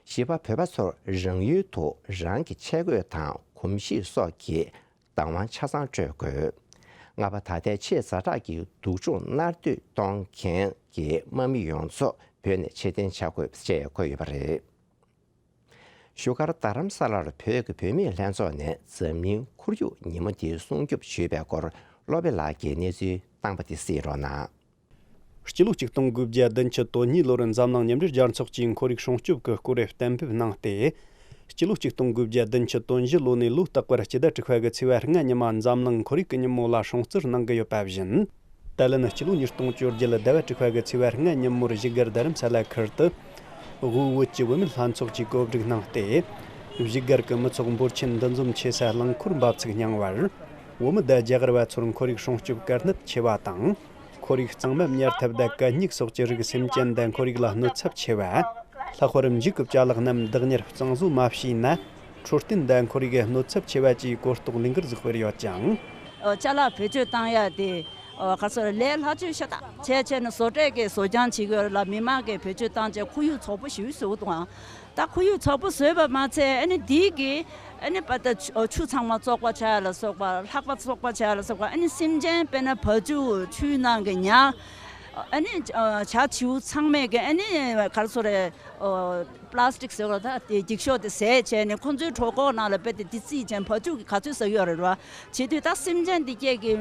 བཞི་པ། བོད་པ་ཚོར་རང་ཡུལ་དུ་རང་གི་ཆས་གོས་དང་གོམས་གཤིས་སོགས་ཀྱི་བདག་དབང་ཆ་ཚང་སྤྲོད་དགོས། ལྔ་པ། ད་ལྟའི་ཆེས་ཛ་དྲག་གི་སྡུག་སྦྱོང་མནར་གཏོད་གཏོང་མཁན་གྱི་དམག་མི་ཡོངས་རྫོགས་བོད་ནས་ཕྱིར་འཐེན་བྱ་དགོས་ཅེས་འཁོད་ཡོད་པ་རེད། བཞུགས་སྒར་རྡ་རམ་ས་ལར་བོད་ཀྱི་བུད་མེད་ལྷན་ཚོགས་ནས་འཛམ་གླིང་ཁོར་ཡུག་ཉིན་མོ་འདི་སྲུང་སྐྱོབ་ཞུས་པའི་སྐོར་བློ་དཔེ་ལགས་ཀྱིས་གནས་ཚུལ་བཏང་པ་དེ་གཟིགས་རོགས་གནང་། སྤྱི་ལོ་ཆིག་སྟོང་དགུ་བརྒྱ་བདུན་ཅུ་དོན་གཉིས་ལོར་འཛམ་གླིང་མཉམ་འབྲེལ་རྒྱལ་ཚོགས་ཀྱིས་ཁོར་ཡུག་སྲུང་སྐྱོབ་ཀྱི་སྐོར་གཏན་འབེབས་གནང་སྟེ། སྤྱི་ལོ་ཆིག་སྟོང་དགུ་བརྒྱ་བདུན་ཅུ་དོན་བཞི་ལོ་ནས་ལོ་རྟག་པར་སྤྱི་ཟླ་དྲུག་པ་གི་ཚེས་པ་ལྔ་ཉིན་མ་འཛམ་གླིང་ཁོར་ཡུག་གི་ཉིན་མོ་ལ་སྲུང་བརྩི་གནང་གི་ཡོད་པ་བཞིན། ད་ལན་སྤྱི་ལོ་ཉིས་སྟོང་བཅོ་བརྒྱད་ཟླ་བ་དྲུག་པ་གི་ཚེས་པ་ལྔ་ཉིན་མོར་བཞུགས་སྒར་རྡ་རམ་ས་ལ་ཁུལ་དུ། དབུས་བོད་ཀྱི་བུད་མེད་ལྷན་ཚོགས་ཀྱིས་གོ་སྒྲིག་གནང་སྟེ། བཞུགས་སྒར་གྱི་མི་ཚོགས་འབོར་ཆེན་འདུ་འཛོམས་ཆེ་ས་རླངས་འཁོར་འབབ་ཚིགས་རྙིང་བར། བོད་མི་དང་རྒྱ་གར་བ་ཚོར་ཁོར་ཡུག་སྲུང་སྐྱོབ་དཀའ་གནད་ཆེ་བ་དང་། ཁོར་ཡུག་གཙང་མ་ཉར་ཐབས་དང་གད་སྙིགས་སོགས་ཀྱི་རིགས་སེམས་ཅན་དང་ཁོར་ཡུག་ལ་གནོད་ཚབས་ཆེ་བ། ལྷག་པར་འཇིགས་སྐུལ་ཅ་ལག་རྣམས་བདག་གཉེར་གཙང་བཟོ་མ་བྱས་ན། འཕྲོད་བསྟེན་དང་ཁོར་ཡུག་གནོད་ཚབས་ཆེ་བ་བཅས་གོ་རྟོགས་ལས་འགུལ་ཟིག་སྤེལ་ཡོད་ཅིང་། ཅ་ལག་བེད་སྤྱོད་བཏང་ཡ་དེ་ག་ཚོད་ལས་སླ་བཅོས་ཤ་སྟག་བྱས་བྱས་ནས་བཟོ་གྲྭས་ཀྱིས་བཟོ་རྐྱང་བྱེད་ཀྱི་ཡོད་རེད་ལ། མི་མང་གིས་བེད་སྤྱོད་བཏང་བྱས་ཁོར་ཡུག་བཙོག་པོ་ཞེ་པོ་བཟོས་འདུག་ཨང་། ད་ཁོར་ཡུག་བཙོག་པོ་བཟོས་པ་མ་ཚད་ཨ་ནི་དེའི་གི་ཨ་ནི་པ་ད་ཆུ་ཆུ་ཚང་མ་བཙོག་པ་ཆགས་ལ་སོགས་པ། ལྷགས་པ་བཙོག་པ་ཆགས་ལ་སོགས་པ། ཨ་ནི་སེམས་ཅན་དཔེར་ན་བ་ཕྱུགས་ཆུའི་ནང་གི་ཉ། ཨ་ནི་བྱ་བྱིའུ་ཚང་མས་གི་ཨ་ནི་ག་རེ་ཟེར་རེད། པ་ལ་སི་ཊིག་ཟེར་བ་ད་དེ་འགྱིག་ཤོག་དེ་ཟས་བྱས་ནས་ཁོ་ཚོའི་གྲོད་ཁོག་ནང་ལ་རྦད་དེ་དེ་བརྩིས་བྱས་བ་ཕྱུགས་ཀྱིས་ག་ཚོད་ཟ་གི་ཡོད་རེད་ར། བྱེད་དུས་ད་སེམས་ཅན་དེ་སྐྱེ་གི་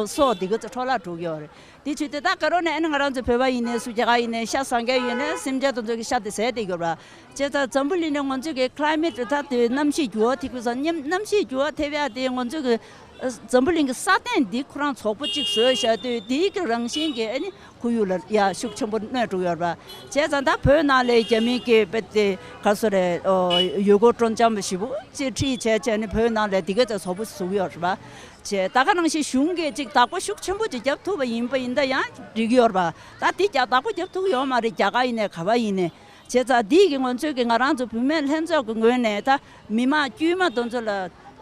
སྲོག་དེ་ག་ཚོད་འཕྲོ་བརླག་འགྲོ་གི་ཡོད་རེད། དེ་བྱེད་དུས་ད་ག་རོ་ནས་ཨ་ནི་ང་རང་ཚོ་བོད་པ་ཡིན་ནའི་སུ་རྒྱ་གར་ཡིན་ནའི་ཤ་ཟ་མཁན་ཡོད་ནའི་སེམས་ཅན་དེ་ཚོ་གི་ཤ་དེ་ཟས་བསྡད་ཡོད་ར། བྱས་ཙང་འཛམ་བུ་གླིང་ནས་ང་ཚོ་གི་ཀི་ལའི་མེ་ཊི་ད་དེ་གནམ་གཤིས་འགྱུར་བ་ཐེབས་ཀྱི་ས། གནམ་གཤིས་འགྱུར་བ་ཐེབས་ཡ་དེ་ང་ཚོ་གི་འཛམ་བུ་གླིང་གི་ས་སྟེང་འདི་ཁོ་རང་བཙོག་པོ་གཅིག་བཟོས་བཞག་དུས་དེའི་གི་རང་བཞིན་གྱིས་ཨ་ནི་ཁོར་ཡུག་ལ་ཡ་ཤུགས་ཆེན་པོ་གནོད་འགྲོ་ཡོད་རེད་པ། བྱས་ཙང་ད་བོད་ནང་ལ་རྒྱ་མི་གིས་རྦད་དེ་ག་རེ་ཟེར་རེད། ཡུལ་སྐོར་སྤྲོ་འཆམ་པ་ཞེ་པོ་ཅིག་ཁྲིད་བྱས་བྱས་ནས་བོད་ནང་ལ་དེ་ག་ཚོད་བཙོག་པོ་བཟོ་གི་ཡོད་རེད་པ། བྱས་ད་ག་ནང་བཞིན་གཞུང་གིས་ཅིག་བདག་པོ་ཤུགས་ཆེན་པོ་ཅིག་རྒྱབ་ཐུབ་པ་ཡིན་པ་ཡིན་ན་ཡང་འགྲིག་གི་ཡོད་རེད་པ། ད་དེ་རྒྱ་བདག་པོ་རྒྱབ་ཐུབ་ཡོད་མ་རེད། རྒྱ་གར་ཡིན་ནའི་ག་པར་ཡིན་ནའི། བྱས་ཙང་འདི་གི་ང་ཚོས་ཀྱི་ང་རང་ཚོ་བུད་མེད་ལྷན་ཚོགས་ཀྱི་ངོས་ནས་ད་མི་མང་དཀྱུས་མ་དེ་ཚོ་ལ་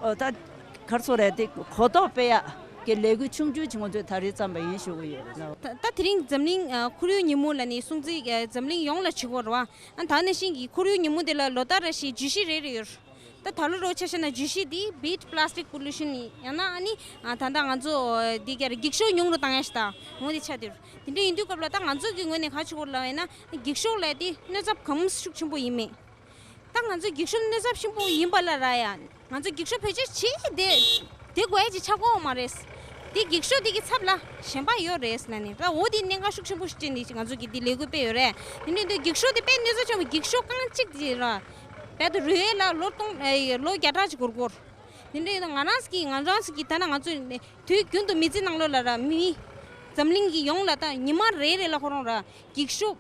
ཨོ་ད་ག་རེ་ཟེར་རེད། དེ་གོ་རྟོགས་སྤེལ་ཡག་གི་ལས་འགུལ་ཆུང་ཆུང་ཅིག་ང་ཚོས་ད་རེས་བརྩམས་པ་ཡིན་ཞུ་གི་ཡོད། ད་ད་དེ་རིང་འཛམ་གླིང་ཨ་ཁོར་ཡུག་ཉིན་མོ་ལ་ནི་སྲུང་བརྩི་ཨ་འཛམ་གླིང་ཡོངས་ལ་བྱེད་ཀྱི་ཡོད་རེད་པ། ཨ་ད་ནང་བཞིན་གྱི་ཁོར་ཡུག་ཉིན་མོ་འདི་ལ་ལོ་ལྟར་རེ་བཞིན་བརྗོད་གཞི་རེ་རེ་ཡོད་རེད། ད་ད་ལོ་རོགས་ཆ་བཞག་ན་བརྗོད་གཞི་འདི་Beat Plastic Pollution ཡིན། ཡང་ན་ཨ་ནི་ཨ་ད་ལྟ་ང་ཚོ་འདི་ག་རེ་འགྱིག་ཤོག་ཉུང་རུ་བཏང་ཡ་ཞིག་དང་འོ་དེ་ཆགས་བསྡད་ཡོད་རེད། དེ་འདྲ་ཡིན་དུས་སྐབས་ལ་ད་ང་ཚོ་གི་ངོས་ནས་ག་རེ་བྱེད་དགོས་ལབ་ཡིན་ན། འགྱིག་ཤོག་ལབ་ཡ་དེ་གནོད་ཚབས་གང་ཤུགས་ཆེན་པོ་ཡིན་མེད། ད་ང་ཚོ་འགྱིག་ཤོག་གནོད་ཚབས་ཆེན་པོ་ཡིན་པ་ལ་ར་ཡ། ང་ཚོ་འགྱིག་ཤོག་བེད་སྤྱོད་བྱེད་དེ་དེ་དགོས་ཡ་ཅིག་ཆགས་ཀྱི་ཡོད་མ་རེད། དེ་འགྱིག་ཤོག་དེ་གི་ཚབ་ལ་གཞན་པ་ཡོད་རེད་ལབ་ནས། ད་འོ་དེ་གནད་འགག་ཤུགས་ཆེན་པོ་ཞིག་བྱས་ནས་ང་ཚོ་གི་དེ་ལས་འགུལ་སྤེལ་ཡོད་རེད། དེ་འདྲ་ཡིན་དུས་འགྱིག་ཤོག་དེ་དཔེ་གནོད་ཚབས་ཆེན་པོ། འགྱིག་ཤོག་རྐང་གཅིག་དེ་ར་རྦད་དེ་རུལ་ཡས་ལ་ལོ་སྟོང་ཨེ་ལོ་བརྒྱ་ཕྲག་ཅིག་འགོར་གྱི་ཡོད་རེད། དེ་འདྲ་ཡིན་ན་ང་རང་ཚོ་གི་ང་རང་ཚོ་གི་ད་ནང་ང་ཚོ་དུས་རྒྱུན་དུ་མི་ཚེ་ནང་ལོགས་ལ་ར་མི་འཛམ་གླིང་གི་ཡོངས་ལ་ད་ཉི་མ་རེ་རེ་ལ་ཁོ་རང་ར་འགྱིག་ཤོག་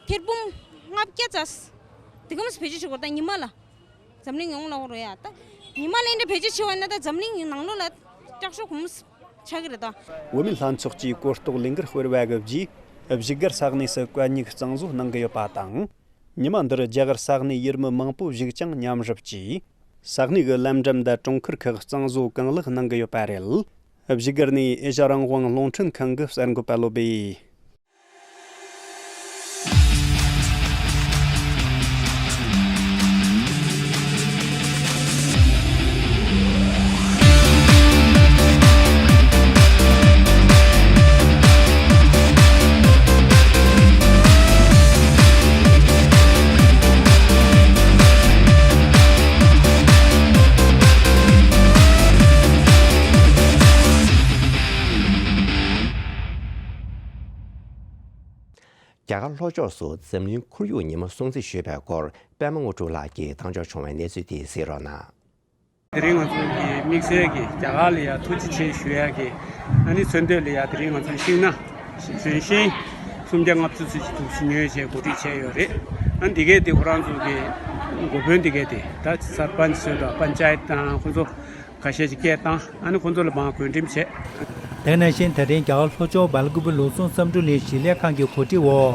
ཐེར་འབུམ་ལྔ་བརྒྱ་ཙམ་དེ་ག་མ་ཚད་བེད་སྤྱོད་བྱེད་དགོས་རེད། ད་ཉི་མ་ལ་འཛམ་གླིང་ཡོངས་ལ་ཁོ་རང་ཡ་ད་ཉི་མ་ལ་འདྲ་བེད་སྤྱོད་བྱེད་པ་ཡིན་ན་ད་འཛམ་གླིང་ནང་ལོགས་ལ་དྲག་ཤོས་གོ་མ་ཆགས་ཀྱི་རེད་ད། བུད་མེད་ལྷན་ཚོགས་ཀྱིས་གོ་རྟོགས་ལས་འགུལ་སྤེལ་བ་གི་རྗེས་བཞུགས་སྒར་ས་གནས་སུ་གད་སྙིགས་གཙང་བཟོ་གནང་གི་ཡོད་པ་དང་། ཉི་མ་འདིར་རྒྱ་གར་ས་གནས་ཡུལ་མི་མང་པོ་ཞིག་ཀྱང་མཉམ་ཞུགས་ཀྱིས། ས་གནས་ཀྱི་ལམ་འགྲམ་དང་གྲོང་ཁུལ་ཁག་གཙང་བཟོ་གང་ལེགས་གནང་གི་ཡོད་པ་རེད། བཞུགས་སྒར་ནས་ཨེ་ཤ་རང་དབང་རླུང་འཕྲིན་ཁང་གི་གསར་འགོད་པ་བློ་སྦེ། རྒྱ་གར་ལྷོ་ཕྱོགས་སུ་འཛམ་གླིང་ཁོར་ཡུག་ཉིན་མོ་སྲུང་བརྩི་ཞུས་པའི་སྐོར་པད་མ་དངོས་གྲུབ་ལགས་ཀྱིས་བཏང་འབྱོར་བྱུང་བའི་གནས་ཚུལ་དེ་གཟིགས་རོགས་གནང་། དེ་རིང་ང་ཚོ་གི་དམིགས་བསལ་གྱི་རྒྱ་གར་ལ་ཡང་ཐུགས་རྗེ་ཆེ་ཞུ་ཡ་གི་ཨ་ནི་མཚོན་དོད་ལ་ཡང་དེ་རིང་ང་ཚོ་ཤིང་སྣ་ལྗོན་ཤིང་སུམ་བརྒྱ་ལྔ་བཅུ་ཙམ་ཞིག་ཐུགས་རྗེ་ཉོས་བྱས་གོ་སྒྲིག་བྱས་ཡོད་རེད། ཨ་ནི་འདི་གས་དེ་ཁོ་རང་ཚོ་གི་འགོ་དཔོན་འདི་གས་དེ་ད་སར་པན་ཆི་ཚོ་དང་པན་ཅ་ཡེད་དང་ཁོ་ཚོ་ཁ་ཤས་ཀྱིས་སྐད་བཏང་། ཨ་ནི་ཁོང་ཚོ་ལ་མར་བགོ་འགྲེམས་བྱས། དེ་ནང་བཞིན་ད་རིང་རྒྱ་གར་ལྷོ་ཕྱོགས་སྦེལ་ཀུ་པེ་ལུགས་ཟུང་བསམ་གྲུབ་གླིང་ཞིང་ལས་ཁང་གི་གོ་སྒྲིག་འོག་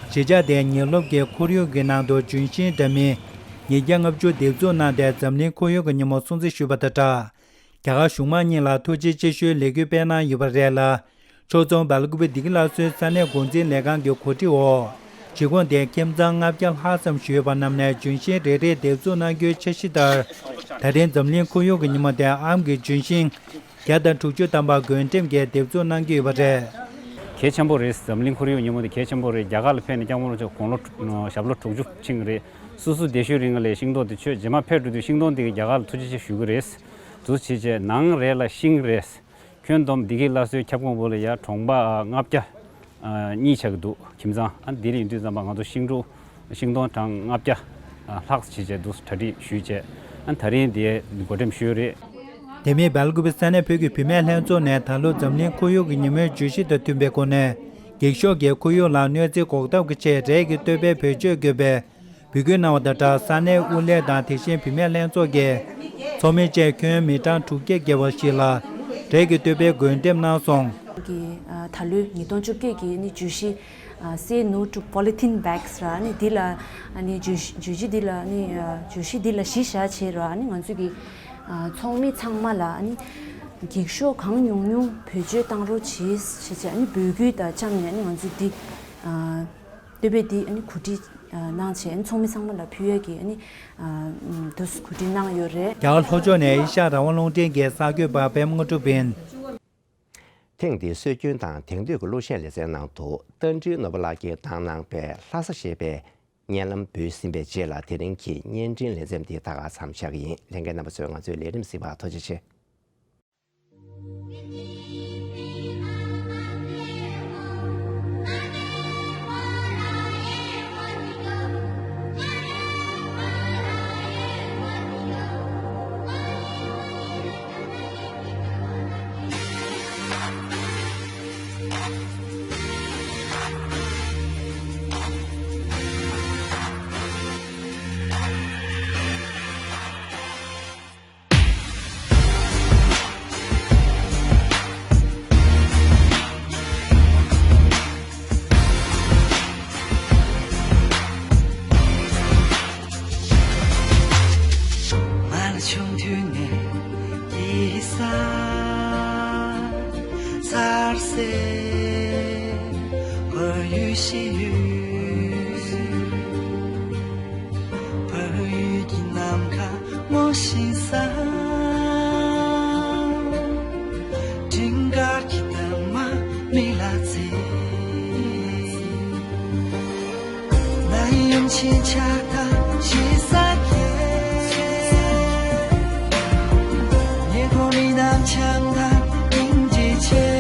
གཞིས་ཆགས་དེའི་ཉིན་སློབ་ཀྱི་ཁོར་ཡུག་གི་ནང་དུ་ལྗོན་ཤིང་འདྲ་མིན་ཉིས་བརྒྱ་ལྔ་བཅུ་འདེབས་འཛུགས་གནང་སྟེ་འཛམ་གླིང་ཁོར་ཡུག་གི་ཉིན་མོ་སྲུང་བརྩི་ཞུས་པ་དང་སྦྲགས། རྒྱ་གར་གཞུང་མང་གཉིས་ལ་ཐུགས་རྗེ་ཆེ་ཞུའི་ལས་འགུལ་སྤེལ་གནང་ཡོད་པ་རེད་ལ། ཕྱོགས་མཚུངས་སྦེལ་ཀུ་པེ་བདེ་སྐྱིད་སླར་གསོའི་ས་གནས་འགོ་འཛིན་ལས་ཁང་གི་གོ་སྒྲིག་འོག་གཞིས་ཁོངས་དེའི་ཁྱིམ་ཚང་ལྔ་བརྒྱ་ལྷག་ཙམ་ཞུགས་ཡོད་པ་རྣམས་ནས་ལྗོན་ཤིང་རེ་རེ་འདེབས་འཛུགས་གནང་རྒྱུའི་འཆར་གཞི་ལྟར། ད་རིང་འཛམ་གླིང་ཁོར་ཡུག་གི་ཉིན་མོ་དེ་ཨམ་གྱི་ལྗོན་ཤིང་བརྒྱ་དང་དྲུག་ཅུ་ཐམ་པ་བགོ་འགྲེམས་ཀྱིས་འདེབས་འཛུགས་གནང་གི་ཡོད་པ་རེད། གལ་ཆེན་པོ་རེད། འཛམ་གླིང་ཁོར་ཡུག་ཉིན་མོ་དེ་གལ་ཆེན་པོ་རེད། རྒྱ་གར་ལ་ཕེབས་ནས་སྐྱབས་མགོན་རིན་པོ་ཆེ་དགུང་ལོ་དྲུག་ཞབས་ལོ་དྲུག་ཅུ་ཕྱིན་གྱི་རེད། སོ་སོ་བསྡད་ཤུལ་རིང་ལ་ཤིང་སྡོང་དེ་ཆོད་རྗེས་མ་ཕེབས་འགྲོ་དུས་ཤིང་སྡོང་དེ་གི་རྒྱ་གར་ལ་ཐུགས་རྗེ་ཆེ་ཞུ་གི་རེད། འདུག་བྱས་རྗེས་ནང་རེད་ལ་ཤིང་རེད། ཁྱོན་བསྡོམས་བདེ་སྐྱིད་སླར་གསོའི་ཁྱབ་ཁོངས་བོད་ལ་ཡ་གྲོང་པ་ལྔ་བརྒྱ་གཉིས་ཆགས་ཀྱི་འདུག་ཁྱིམ་ཚང་། ཨ་འདི་ལ་ཡིན་དུས་ཙམ་པ་ང་ཚོ་ཤིང་འབྲུ་ཤིང་སྡོང་གྲངས་ལྔ་བརྒྱ་ལྷག་བྱས་རྗེས་འདུག་གྲ་སྒྲིག་ཞུས་རྗེས་ཨ་ད་རིང་དེ་འགོ་འགྲེམས་ཞུས་རེད། དེ་མིན་སྦེལ་ཀུ་པེ་ས་གནས་བོད་ཀྱི་བུད་མེད་ལྷན་ཚོགས་ནས་ད་ལོ་འཛམ་གླིང་ཁོར་ཡུག་གི་ཉིན་མོའི་བརྗོད་གཞི་དང་མཐུན་པའི་སྒོ་ནས་འགྱིག་ཤོག་གིས་ཁོར་ཡུག་ལ་གནོད་འཚེ་འགོག་ཐབས་ཀྱི་ཆེད་རས་ཀྱི་བསྟོད་པའི་བེད་སྤྱོད་དགོས་པའི་འབོད་སྐུལ་གནང་བ་དང་སྦྲགས། ས་གནས་དབུ་བླས་དང་དེ་བཞིན་བུད་མེད་ལྷན་ཚོགས་ཀྱི་ཚོགས་མི་བཅས་ཁྱོན་མི་གྲངས་དྲུག་བརྒྱ་བརྒལ་བ་ཞིག་ལ་རས་ཀྱི་བསྟོད་པའི་བགོ་འགྲེམས་གནང་སོང་། གི་ཨ་ད་ལོའི་ཉིས་སྟོང་བཅོ་བརྒྱད་ཀྱི་ནི་བརྗོད་གཞི་ཨ་Say No to Polythene Bags ར། ནི་འདི་ལ་ཨ་ནི་བརྗོད་བརྗོད་གཞི་འདི་ལ་ནི་ཨ་བརྗོད་གཞི་འདི་ལ་གཞི་བཞག་བྱས་ར། ཨ་ནི་ང་ཚོ་གི་ཨ་ཚོགས་མི་ཚང་མ་ལ་ཨ་ནི་འགྱིག་ཤོག་གང་ཉུང་ཉུང་བེད་སྤྱོད་བཏང་རོགས་གྱིས་ཞེས་བྱས་ཨ་ནི་འབོད་སྐུལ་དང་བཅས་ནས་ཨ་ནི་ང་ཚོ་འདི་ཨ་བསྟོད་པའི་འདི་ཨ་ནི་གོ་སྒྲིག་ཨ་གནང་བྱས་ཨ་ནི་ཚོགས་མི་ཚང་མ་ལ་ཕུལ་ཡས་ཀྱི་ཨ་ནི་ཨ་འདུག་གོ་སྒྲིག་གནང་ཡོད་རེད། རྒྱ་གར་ལྷོ་ཕྱོགས་ནས་ཨེ་ཤ་ཡ་རང་དབང་རླུང་འཕྲིན་གྱི་གསར་འགོད་པ་པད་མ་དངོས་གྲུབ་ཡིན། ཐེངས་འདིའི་སྲོལ་རྒྱུན་དང་དེང་དུས་ཀྱི་གླུ་གཞས་ལེ་ཚན་ནང་དུ་རྟ་མགྲིན་ནོར་བུ་ལགས་ཀྱིས་བཏང་གནང་པའི་ལྷ་ས་ཞེས་པའི་བརྙན་ལམ་འབུལ་ཟིན་པའི་རྗེས་ལ་དེ་རིང་གི་བརྙན་འཕྲིན་ལེ་ཚན་འདི་ད་ག་མཚམས་བཞག་གི་ཡིན། ལྷན་རྒྱས་རྣམ་པ་ཚོས་ང་ཚོའི་ལས་རིམ་གཟིགས་པར་ཐུགས་རྗེ་ཆེ། མ་ལ་ཆུང་དུས་ནས་སྐྱེས་ས་ཚར་སེ་བོད་ཡུལ་ཤེས་ཡུལ། བོད་ཡུལ་གྱི་ནམ་མཁའ་ངོ་ཤེས་ས། སྤྲིན་དཀར་གྱི་འདབ་མ་མིག་ལ་འཛིན། ནམ་ཡང་ཕྱིན་ཆད་ད་ཞེ་ས་ཀྱེ། ཉེ་འཁོར་མི་རྣམས་བྱམས་དང་སྙིང་རྗེ་ཆེ།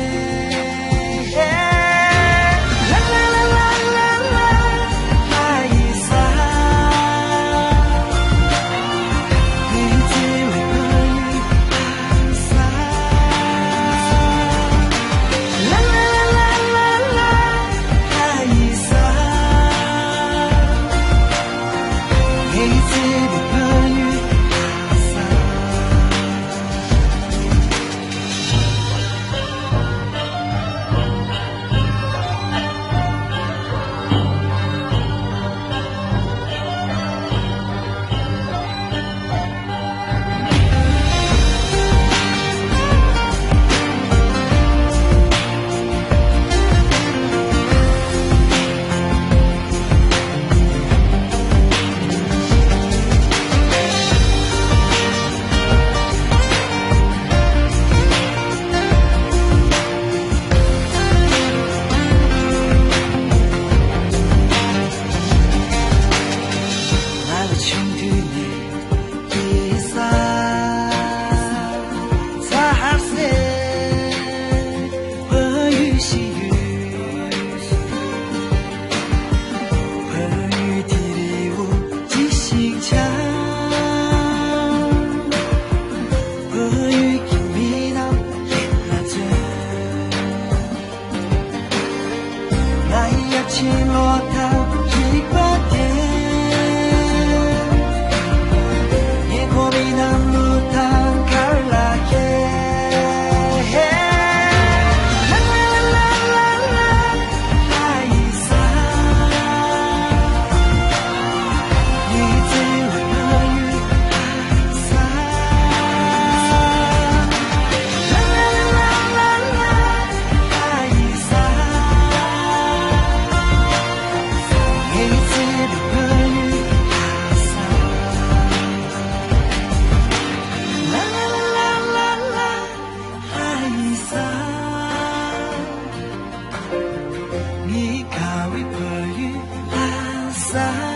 ས།